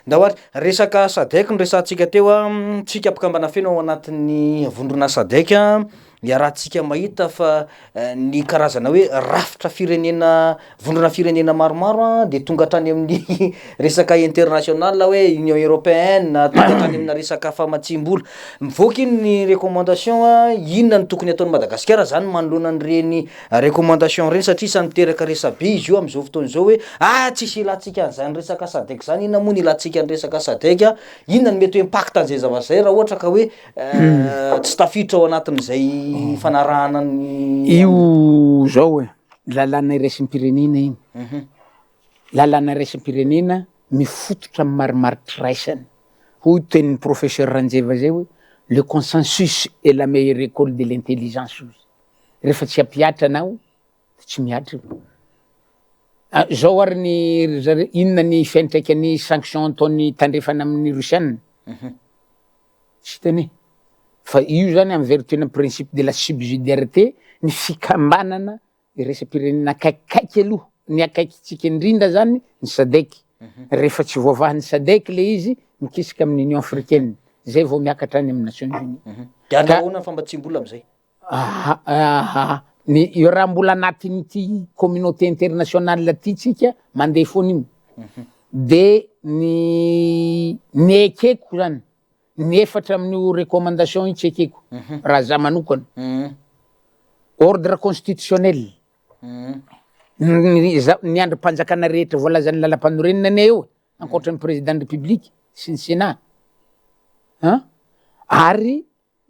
Ndao ary, resaka Sadec no resahantsika teo an, tsika mpikambana feno ao anatin'ny vondrona Sadec an, iarahantsika mahita fa ny karazana hoe rafitra firenena, vondrona firenena maromaro dia tonga hatrany amin'ny resaka international hoe union européenne, tonga hatrany amina resaka famatsiam-bola. Mivoaka iny ny recommandation, inona no tokony ataon'i Madagasikara zany manoloana an'ireny recommandation ireny satria isan'ny miteraka resabe izy io amin'izao fotoana izao hoe ah tsisy ilantsika an'izany resaka Sadec zany, inona moa no ilantsika ny resaka Sadec, inona no mety ho impact an'izay zavatra izay raha ohatra ka hoe Tsy tafiditra ao anatin'izay fanarahana ny. Io zao e, lalàna iraisam-pirenena iny, lalàna iraisam-pirenena mifototra amin'ny marimaritra-iraisana, hoy tenin'ny professeur Ranjeva zay hoe le consensus est la meilleure école de l'intelligence hozy, rehefa tsy hampihatra anao de tsy mihatra io. Zao ary ny ry zareo, inona ny fiantraikan'ny sanction ataon'ny tandrefana amin'ny rosiana? Tsy hitany e! Fa io zany en vertu ny principe de la subsidiarité, ny fikambanana iraisam-pirenena akaikikaiky aloha, ny akaikintsika indrindra zany ny sadec, rehefa tsy voavahan'ny sadec le izy mikisaka amin'ny union africaine, zay vao miakatra any amin'ny nations unies. De any ahoana ny famatsiam-bola am'zay? Aha, aha, ny io raha mbola anatin'ity communauté internationale ty tsika mandeha foana io, de ny ny ekeko zany, ny efatra amin'io recommandation io tsy ekeko raha za manokana, ordre constitutionnel, ny za- ny andrim-panjakana rehetra voalazan'ny lalampanorenana anie eo e, ankoatra ny président ny république sy ny sénat an, ary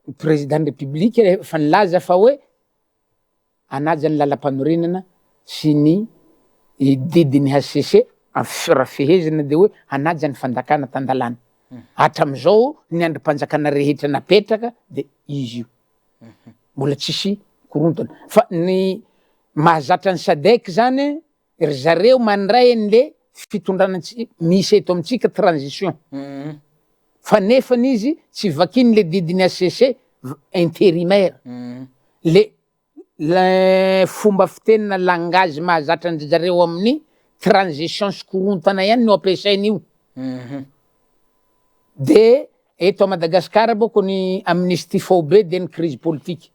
Ny président ny république efa nilaza fa hoe hanaja ny lalampanorenana sy ny didin'ny HCC raha fehezina de hoe hanaja ny fanjakana tan-dalàna. Hatramizao ny andrim-panjakana rehetra napetraka de izy io. Mbola tsisy korontana. Fa ny mahazatra ny sadec zany ry zareo mandray anle fitondrana tsy misy eto amintsika transition fa nefany izy tsy vakiny le didin'ny HCC interimaire le le fomba fiteny na langage mahazatra an-dry zareo amin'ny transition sy korontana ihany no ampiasainy io de eto Madagascar boko ny amnistie faobe de ny crise politique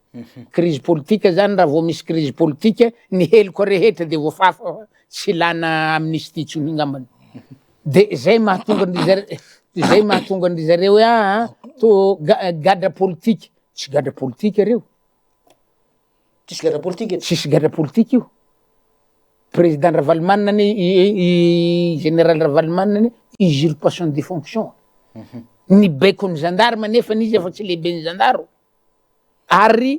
Crise politique zany raha vao misy crise politique ny heloka rehetra de voafafa tsy ilana amnistie intsony ngambany de zay mahatonga an-dry zare zay mahatonga an-dry zareo hoe aa to ga- gadra politique, tsy gadra politique reo. Tsisy gadra politique eto. Tsisy gadra politique io. Président Ravalomanana anie i général Ravalomanana anie usurpation de fonction, ny baikon'ny gendarme nefany izy efa tsy lehiben'ny zandary. Ary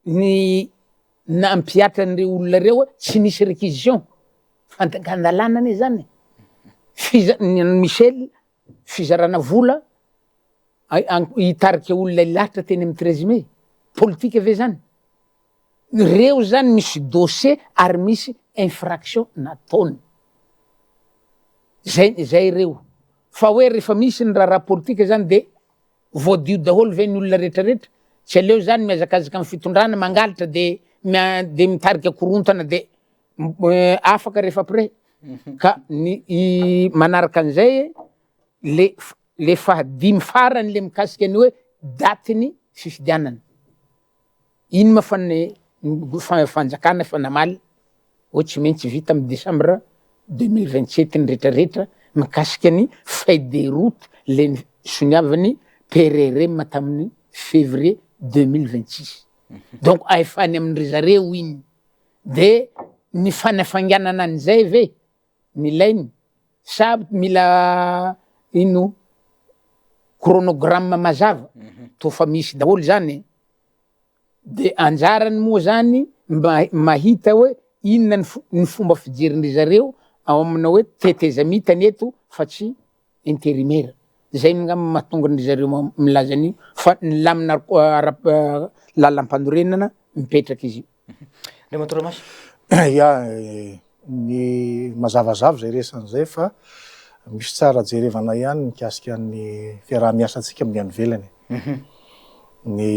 ny nampihatra an'ireo olona ireo tsy nisy réquisition, fandikan-dalàna anie zany e, fiza- ny an'i Michel fizarana vola hitarika olona hilahatra teny amin'ny 13 mai, politika ve zany? Ireo zany misy dossier ary misy infraction nataony, zay zay ireo, fa hoe rehefa misy ny raharaha politika zany de Voadio daholo ve ny olona rehetra rehetra? Tsy aleo zany mihazakazaka amin'ny fitondrana mangalatra de de mitarika korontana de afaka rehefa après? Ka ny i manaraka an'izay le le fahadimy farany le mikasika ny hoe datin'ny fifidianana. Iny ma fa ny fanjakana efa namaly hoe tsy maintsy vita am décembre 2027 ny retraretra mikasika ny feuille de route le soniavin'ny PRRM tamin'ny février 2026 donc efa any amin-dry zareo iny de ny fanafainganana an'izay ve ny ilainy sa mila ino chronogramme mazava? Toa fa misy daholo zany e. De anjarany moa zany mahita hoe inona ny fomba fijerin-dry zareo ao amina hoe tetezamita ny eto fa tsy intérimaire. Zay angamba mahatonga an-dry zareo milaza an'io fa ny lamina ara lalam-panorenana mipetraka izy io. Andriamatoa Ramasy. Ya, ny mazavazava izay resany izay fa misy tsara jerevana ihany mikasika ny fiaraha-miasantsika amin'ny any ivelany. Ny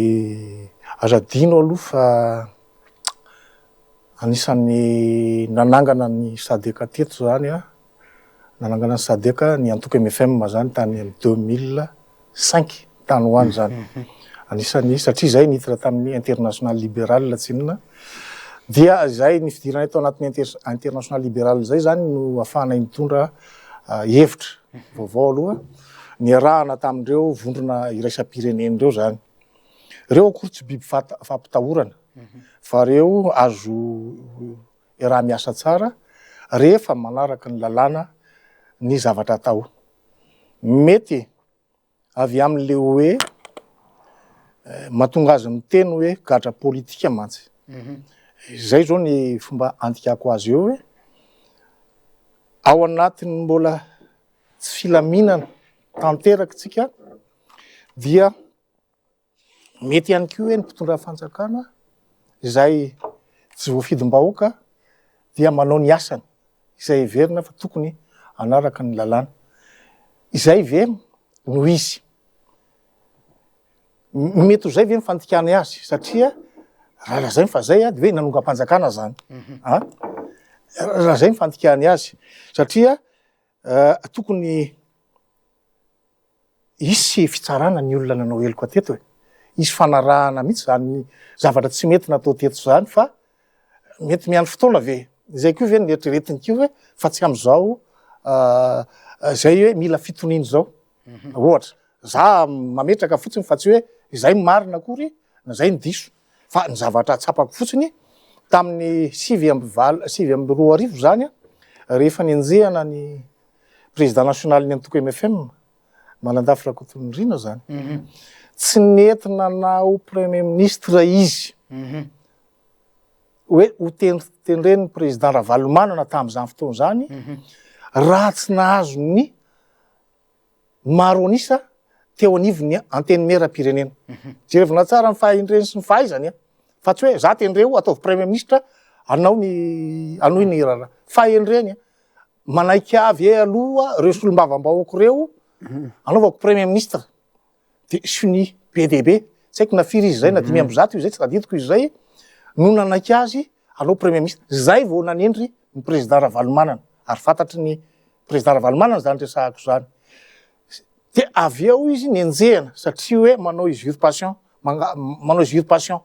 aza adino aloha fa anisan'ny nanangana ny SADC teto izany an, nanangana ny SADC ny antoko MFM izany tany amin'ny 2005 tany ho any izany. Anisan'ny, satria izay niditra tamin'ny International Liberal tsinona, dia izay ny fidirana eto anatin'ny International Liberal izay izany no ahafahanay mitondra hevitra vaovao aloha, niarahana tamin'ireo vondrona iraisam-pirenena ireo izany. Ireo akory tsy biby fampitahorana, fa ireo azo iaraha-miasa tsara rehefa manaraka ny lalàna ny zavatra atao. Mety avy amin'le hoe mahatonga azy miteny hoe gadra politika mantsy. Izay zao ny fomba andikako azy eo hoe ao anatin'ny mbola tsy filaminana tanteraka tsika dia mety ihany koa hoe ny mpitondra fanjakana izay tsy voafidim-bahoaka dia manao ny asany izay heverina fa tokony hanaraka ny lalàna. Izay ve no izy? Mety ho izay ve ny fandikany azy? Satria raha lazainy fa zay dia hoe nanongam-panjakana zany. An? Raha zay ny fandikany azy. Satria tokony Hisy fitsarana ny olona nanao heloka teto e! Hisy fanarahana mihitsy izany zavatra tsy mety natao teto izany fa mety miandry fotoana ve? Izay koa ve no eritreretiny koa hoe fa tsy amin'izao izay hoe mila fitoniana izao? Ohatra, za mametraka fotsiny fa tsy hoe izay no marina akory na izay no diso fa ny zavatra tsapako fotsiny tamin'ny sivy amby valo, 2009 izany rehefa nenjehana ny président national-n'ny antoko MFM, Manandafy Rakotonirina zany. Tsy nety nanao premier ministre izy. Hoe ho tendren'ny président Ravalomanana tamin'izany fotoana izany, raha tsy nahazo ny maro an'isa teo anivon'ny antenimieram-pirenena. Jerevina tsara ny fahendreny sy ny fahaizany a. Fa tsy hoe za tendreo ataovy premier ministre anao ny hanohy ny raharaha. Fahendreny a. Manaiky avy e aloha reo solombavambahoaka reo anaovako premier ministre de sonia be dia be tsy haiko na firy izy zay na 105 io zay tsy tadidiko izy zay no nanaiky azy hanao premier ministre zay vao nanendry ny président Ravalomanana ary fantatry ny président Ravalomanana zany resahako zany de avy eo izy nenjehina satria hoe manao usurpation manao usurpation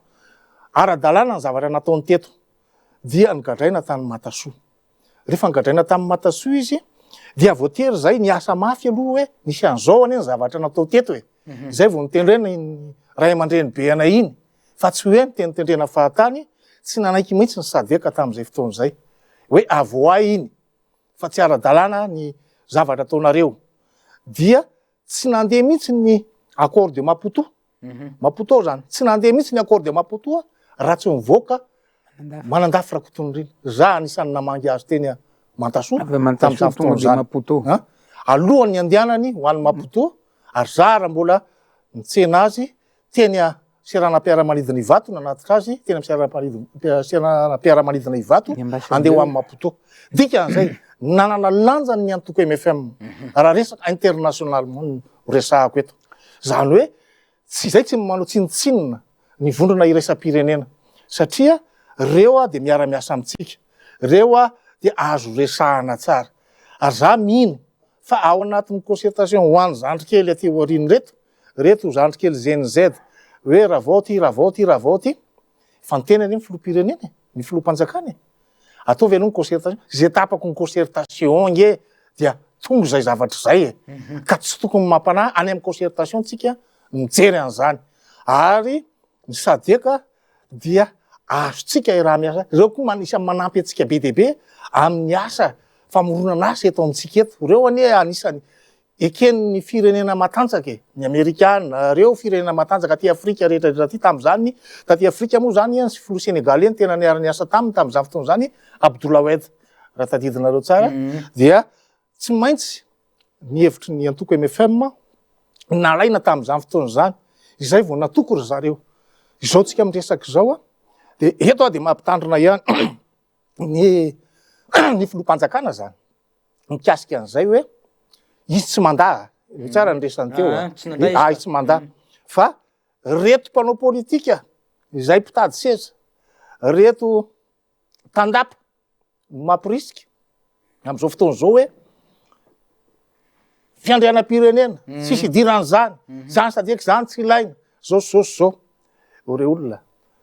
ara-dalàna ny zavatra nataony teto dia nogadraina tany Matasoa Rehefa nogadraina tamin'i Matasoa izy dia voatery izay niasa mafy aloha hoe nisy an'izao anie ny zavatra natao teto e. Izay vao notendrena iny ray aman-dreny be anay iny fa tsy hoe nitenitendrena fahatany, tsy nanaiky mihitsy ny SADC tamin'izay fotoana izay hoe avoahy iny fa tsy ara-dalàna ny zavatra ataonareo. Dia tsy nandeha mihitsy ny accord de Maputo. Maputo zany. Tsy nandeha mihitsy ny accord de Maputo raha tsy mivoaka Manandafy Rakotonirina. Za anisan'ny namangy azy teny Mantasoa tamin'izany fotoana izany. Maputo. Alohan'ny handehanany ho any Maputo, ary za raha mbola nitsena azy teny seranam-piaramanidina Ivato nanatitra azy teny amin'ny seranam-piaramanidina Ivato handeha ho any Maputo. Dikan'izay, nanana lanjany ny antoko MFM raha resaka internationalement no resahako eto. Izany hoe tsy izay tsy manao tsinontsinona ny vondrona iraisam-pirenena satria reo dia miara-miasa amintsika, reo dia azo resahana tsara. Ary za mino fa ao anatin'ny concertation ho an'ny zandry kely aty aoriana ireto, reto zandry kely Gen Z hoe ravao ty, ravao ty, ravao ty, fa niteny anie ny filoham-pirenena e, ny filoham-panjakana e, ataovy aloha ny concertation, zay tapaky ny concertation ange dia tonga izay zavatra izay e, ka tsy tokony mampanahy, any amin'ny concertation tsika mijery an'izany, ary ny SADC dia azontsika iaraha-miasa, ireo koa anisan'ny manampy antsika be dia be amin'ny asa famoronana asa eto amintsika eto, ireo anie anisan'ny. Eken'ny firenena matanjaka e, ny amerikana, reo firenena matanjaka aty Afrika rehetra rehetra aty tamin'izany, taty Afrika moa zany ny filoha senegalais no tena niara-niasa taminy tamin'izany fotoana izany, Abdoulaye Wade, raha tadidinareo tsara, dia tsy maintsy ny hevitry ny antoko mfm nalaina tamin'izany fotoana izany, izay vao natoky ry zareo. Izao tsika miresaka izao a, dia eto aho dia mampitandrina ihany ny ny filoham-panjakana zany. mikasika an'izay hoe izy tsy mandà, io tsara ny resany teo a, ah, izy tsy mandà fa reto mpanao politika izay mpitady seza, reto tandapa mampirisika am'izao fotoana izao hoe fiandrianam-pirenena tsisy idiran'izany, zany sady eky zany tsy ilaina, zao sy zao sy zao. O rey olona,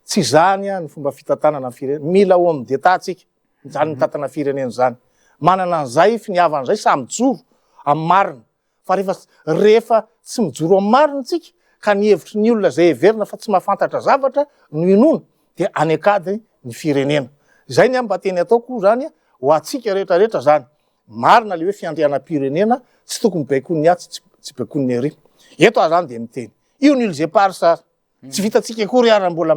tsy izany ny fomba fitantanana ny firenena, mila homme d'état tsika. Izany mitantana firenena izany. Manana an'izay finiavana izay samy mijoro amin'ny marina. Fa rehefa rehefa tsy mijoro amin'ny marina isika ka ny hevitry ny olona izay heverina fa tsy mahafantatra zavatra no inoana dia any an-kady ny firenena. Izay ny ahy mba teny ataoko izany ho antsika rehetra rehetra izany. Marina ilay hoe fiandrianam-pirenena tsy tokony baikoin'ny atsy tsy baikoin'ny ery. Eto aho izany dia miteny. Io ny îles éparses ary. Tsy vitantsika akory ary mbola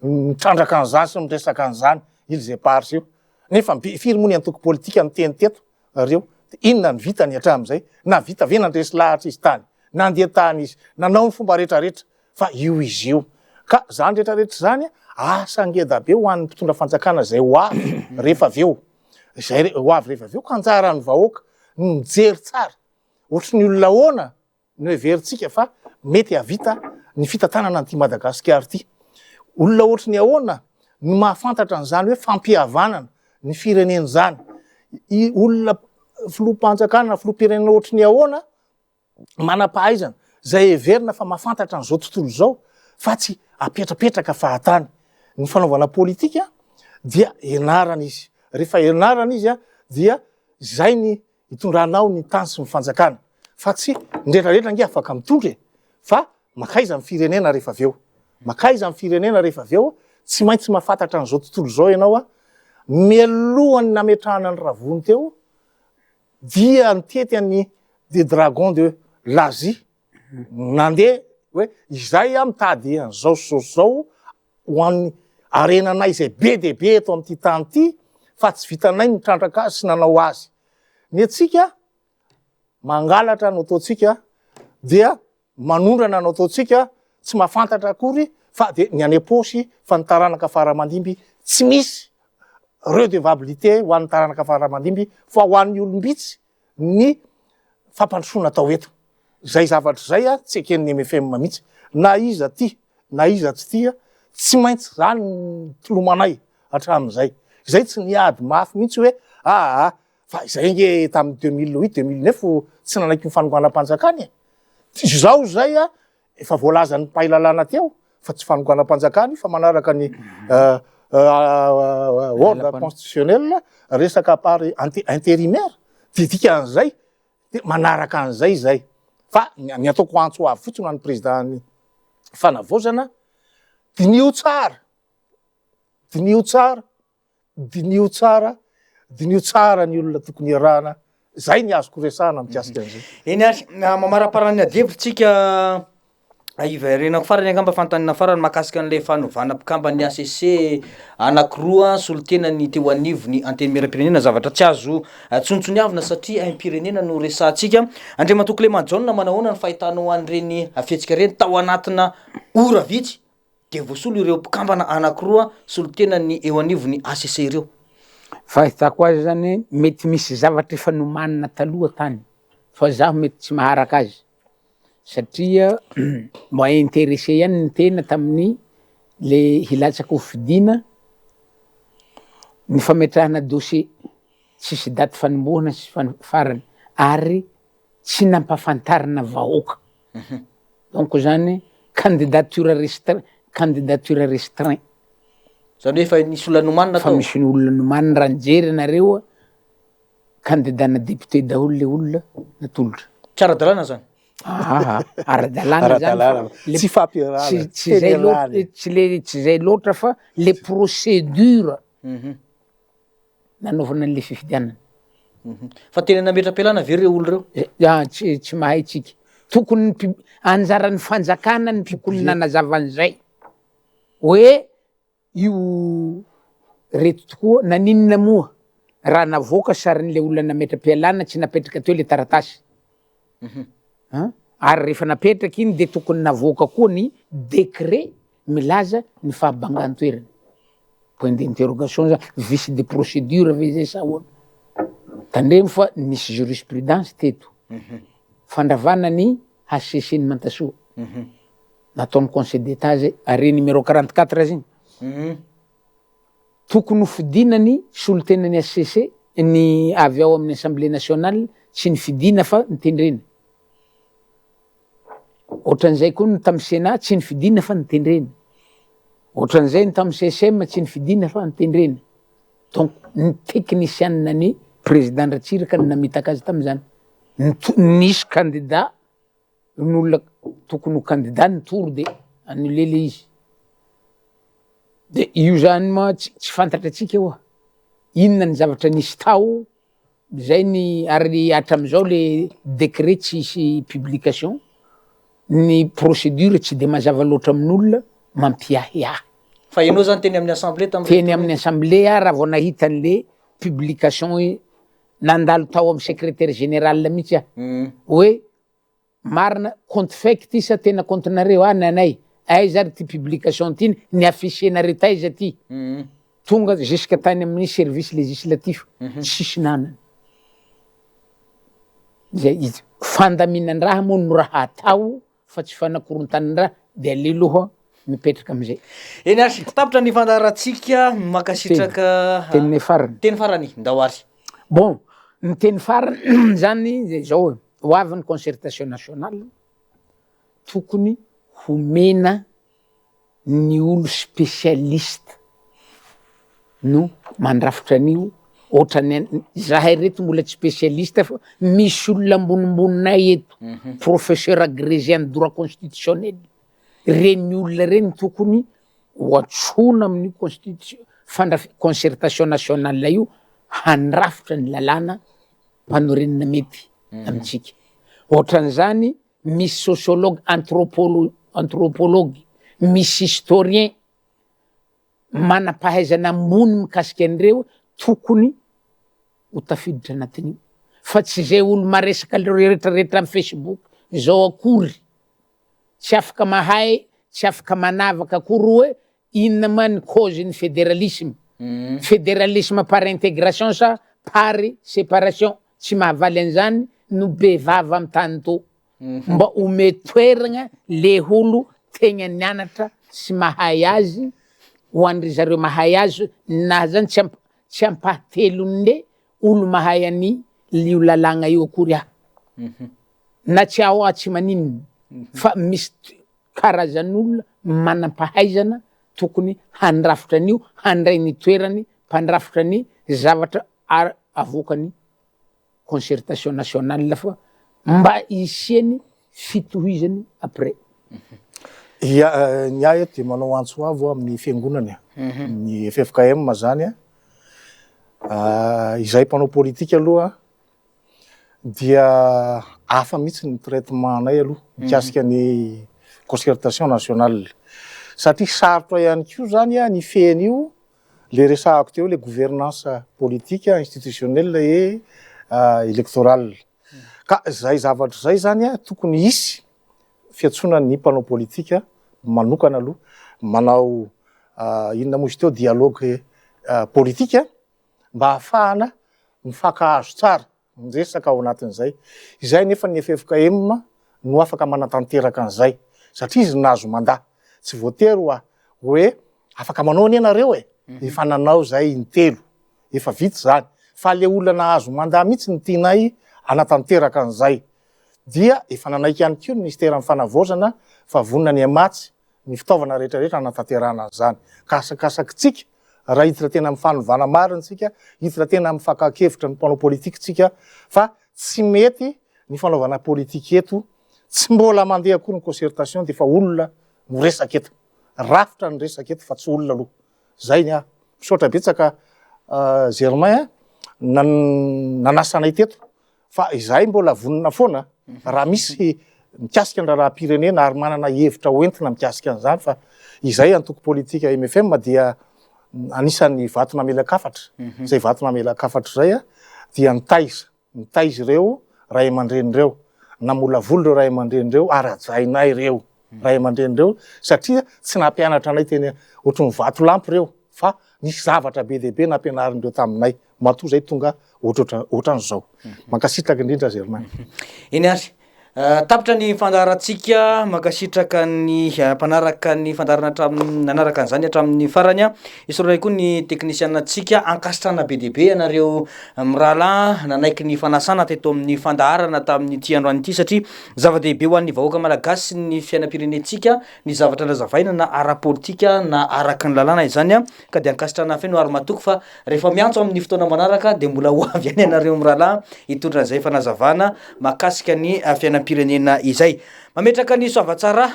mitrandraka an'izany sy miresaka an'izany îles éparses io. Nefa firy moa ny antoko politika niteny teto reo? Inona ny vitany hatramin'izay? Nahavita ve nandresy lahatra izy tany? Nandeha tany izy, nanao ny fomba rehetrarehetra fa io izy io. Ka izany rehetrarehetra izany asa ngeda be ho an'ny mpitondra fanjakana izay ho avy rehefa avy eo. Izay ho avy rehefa avy eo ka anjaran'ny vahoaka ny mijery tsara ohatry ny olona ahoana no heverintsika fa mety hahavita ny fitantanana an'ity Madagasikara ity? Olona ohatry ny ahoana no mahafantatra an'izany hoe fampihavanana ny firenena izany? I olona filoham-panjakana na filoham-pirenena ohatry ny ahoana manam-pahaizana izay heverina fa mahafantatra an'izao tontolo izao fa tsy apetrapetraka fahatany. Ny fanaovana politika dia ianarana izy. Rehefa ianarana izy dia izay ny Itondranao ny tany sy ny fanjakana fa tsy ny rehetra rehetra ange afaka mitondra e! Fa makaiza ny firenena rehefa avy eo? Makaiza ny firenena rehefa avy eo? Tsy maintsy mahafantatra an'izao tontolo izao ianao a! Mialohan'ny nametrahana ny ravony teo dia nitety an'i des dragons de l'Asie nandeha hoe izay aho mitady an'izao sy izao sy izao ho an'ny harenanay izay be dia be eto amin'ity tany ity fa tsy vitanay ny nitrandraka azy sy nanao azy. Ny antsika mangalatra no ataontsika dia manondrana no ataontsika tsy mahafantatra akory fa dia ny any am-paosy fa ny taranaka fara aman-dimby tsy misy redevabilité ho an'ny taranaka fara aman-dimby fa ho an'ny olom-bitsy ny fampandrosoana atao eto. Izay zavatra izay tsy eken'ny mfm mihitsy. Na iza tia na iza tsy tia, tsy maintsy izany ny tolomanay hatramin'izay. Izay tsy niady mafy mihitsy hoe aa fa izay ange tamin'ny 2008, 2009 tsy nanaiky ny fanonganam-panjakana e. Izao izay efa voalazan'ny mpahay lalàna teo fa tsy fanonganam-panjakana io fa manaraka ny ordre constitutionnel resaka par intérimaire dia dikan'izay dia manaraka an'izay izay fa ny ataoko antso avy fotsiny ho an'ny président-n'ny fanavaozana diniho tsara diniho tsara Diniho tsara, diniho tsara ny olona tokony iarahana, zay ny azoko resahana mikasika an'izay. Eny ary, mamaraparana ny adihevitra tsika hiverenako farany angamba fanontaniana farany mahakasika an'ilay fanovana mpikamban'ny HCC anankiroa solontenany teo anivon'ny Antenimierampirenena, zavatra tsy azo tsontsoniavina satria aim-pirenena no resahantsika. Andriamatoa Clément Jaona, manahoana ny fahitanao an'ireny fihetsika ireny tao anatina ora vitsy? dia voasolo ireo mpikambana anankiroa solontenan'ny eo anivon'ny HCC ireo. Fahitako azy zany mety misy zavatra efa nomanina taloha tany fa zaho mety tsy maharaka azy satria mba intéressé ihany ny tena tamin'ny le hilatsaka ho fidiana ny fametrahana dossier tsisy daty fanombohana sy farany ary tsy nampafantarina vahoaka Donc zany candidature restreint, candidature restreint. Zany hoe efa nisy olona nomanina tao? Efa misy olona nomanina, raha nijery nareo candidat na député daholo le olona natolotra. Tsy ara-dalàna zany? Aa, ara-dalàna zany fa le Tsy fampiarahana, tsy tsy zay loatra, tsy le tsy zay loatra fa le procédure nanaovana an'le fifidianana. Fa tena nametra-pialana ve ireo olona ireo? Ah, tsy tsy mahay tsika. Tokony ny pub- anjaran'ny fanjakana ny tokony nanazava an'izay hoe io reto tokoa, naninona moa raha navoaka sarin'le olona nametra-pialana tsy napetraka teo le taratasy? An? Ary rehefa napetraka iny de tokony navoaka koa ny décret milaza ny fahabangan-toerana. Point d'interrogation zany, vice de procédure ve zay sa ahoana? Tandremo fa nisy jurisprudence teto, fandravana ny HCC ny Mantasoa, nataon'ny conseil d'Etat zay, arrêt numéro 44 zay. Tokony ho fidina ny solontenan'ny HCC, ny avy ao amin'ny assemblée nationale, tsy ny fidina fa notendrena. Ohatran'izay koa ny tamin'ny Sénat, tsy nifidina fa notendrena. Ohatran'izay ny tamin'ny CSM, tsy nifidina fa notendrena. Donc ny teknisianina ny président Ratsiraka no namitaka azy tamin'izany. Nisy candidat, ny olona tokony ho candidat nitory de annuler le izy. De io zany ma tsy fantatra antsika oa, inona ny zavatra nisy tao, Zay ny ary hatramizao le décret tsisy publication, ny procédure tsy de mazava loatra amin'olona, mampiahiahy. Fa ianao zany teny amin'ny assemblée tamin'ireny Teny amin'ny assemblée aho raha vao nahita an'le publication hoe nandalo tao amin'ny secrétaire général mihitsy aho hoe Marina, compte fake ty sa tena compte nareo? Ah ny anay, aiza ary ty publication ty, ni afficher nareo taiza ty? Tonga jusque tany amin'ny service législatif, tsisy nanana. Zay izy, fandaminan-draha moa no raha atao fa tsy fanakorontanan-draha de aleo aloha mipetraka amizay. Eny ary, tapitra ny fandaharantsika, mankasitraka. Teny farany. Teny farany, ndao ary. Bon, ny teny farany zany de zao e, ho avy ny concertation nationale, tokony homena ny olo spécialiste no mandrafitra an'io, ohatran'ny an- zahay reto mbola tsy spécialiste fa misy olona ambonimboninay eto, professeur agrégé en droit constitutionnel, reny olona reny tokony ho antsoina amin'io constitution fandraf- concertation nationale io handrafitra ny lalàna mpanorenana mety amintsika. Ohatran'izany misy sociologue anthropolo- anthropologue, misy historien manam-pahaizana ambony mikasika an'ireo tokony ho tafiditra anatin'io fa tsy zay olo maresaka retraretra am facebook zao akory. Tsy afaka mahay, tsy afaka manavaka akory hoe inona ma ny cause ny federalisme, federalisme par intégration sa par séparation, tsy mahavaly an'izany no be vava am tany tô. Mba omeo toeragna le olo tegna nianatra sy mahay azy, ho an-dry zareo mahay azy, na zany tsy amp- tsy ampahatelon'ny olo mahay an'i io lalàgna io akory aho. Na tsy aho aho tsy maninona fa misy karazan'olona manam-pahaizana tokony handrafitra an'io, handray ny toerany mpandrafitra ny zavatra avoakan'ny concertation nationale fa mba hisian'ny fitohizany après. Ia, ny ahy eto dia manao antso avo amin'ny fiangonana, ny ffkm zany, izahay mpanao politika aloha dia hafa mihitsy ny traitement anay aloha mikasika ny concertation nationale satria sarotra ihany koa zany ny fehiny io le resahako teo le gouvernance politique institutionnelle et électorale ka zay zavatra zay zany tokony hisy fiantsoana ny mpanao politika manokana aloha manao inona moa izy teo dialogue politique mba hahafahana mifankahazo tsara ny resaka ao anatin'izay. Izay anefa ny ffkm no afaka manatanteraka an'izay satria izy no nahazo mandat. Tsy voatery hoa hoe afaka manao anie nareo e, efa nanao izay intelo, efa vita izany. Fa le olona nahazo mandat mihitsy no tianay hanatanteraka an'izay. Dia efa nanaiky ihany koa ny minisiteran'ny fanavaozana fa vonona ny hamatsy ny fitaovana rehetra rehetra hanatanterahana an'izany. Ka asakasakitsika raha hiditra tena amin'ny fanovana marina isika, hiditra tena amin'ny fakan-kevitra ny mpanao politika isika fa tsy mety ny fanaovana politika eto, tsy mbola mandeha akory ny concertation dia efa olona no resaka eto. Rafitra no resaka eto fa tsy olona aloha. Zay ny ahy. Misaotra betsaka Germain a. nanasa anay teto fa izahay mbola vonona foana raha misy mikasika ny raharaham-pirenena ary manana hevitra hoentina mikasika an'izany fa izay antoko politika MFM dia anisan'ny vato namelan-kafatra, izay vato namelan-kafatra izay dia nitaiza, nitaiza ireo ray aman-dreny ireo, namolavola ireo ray aman-dreny ireo ary hajainay ireo ray aman-dreny ireo satria tsy nampianatra anay teny ohatry ny vatolampy ireo fa nisy zavatra be dia be nampianarin'ireo taminay matoa izay tonga ohatrohatra ohatran'izao. Mankasitraka indrindra Germain. Eny ary. Tapitra ny fandaharantsika, mankasitraka ny mpanaraka ny fandaharana hatramin'ny nanaraka an'izany hatramin'ny farany. Isaorana ihany koa ny teknisianantsika, ankasitrahana be dia be ianareo mirahalahy nanaiky ny fanasana teto amin'ny fandaharana tamin'ity androany ity satria zava-dehibe ho an'ny vahoaka malagasy sy ny fiainam-pirenentsika ny zavatra nazavaina na ara-politika na araka ny lalàna izany ka dia ankasitrahana feno ary matoky fa rehefa miantso amin'ny fotoana manaraka dia mbola ho avy ihany ianareo mirahalahy hitondra an'izay fanazavana mahakasika ny fiainam-pirenena izay. Mametraka ny soavatsara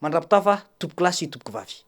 mandra-pitafa tompokolahy sy tompokovavy.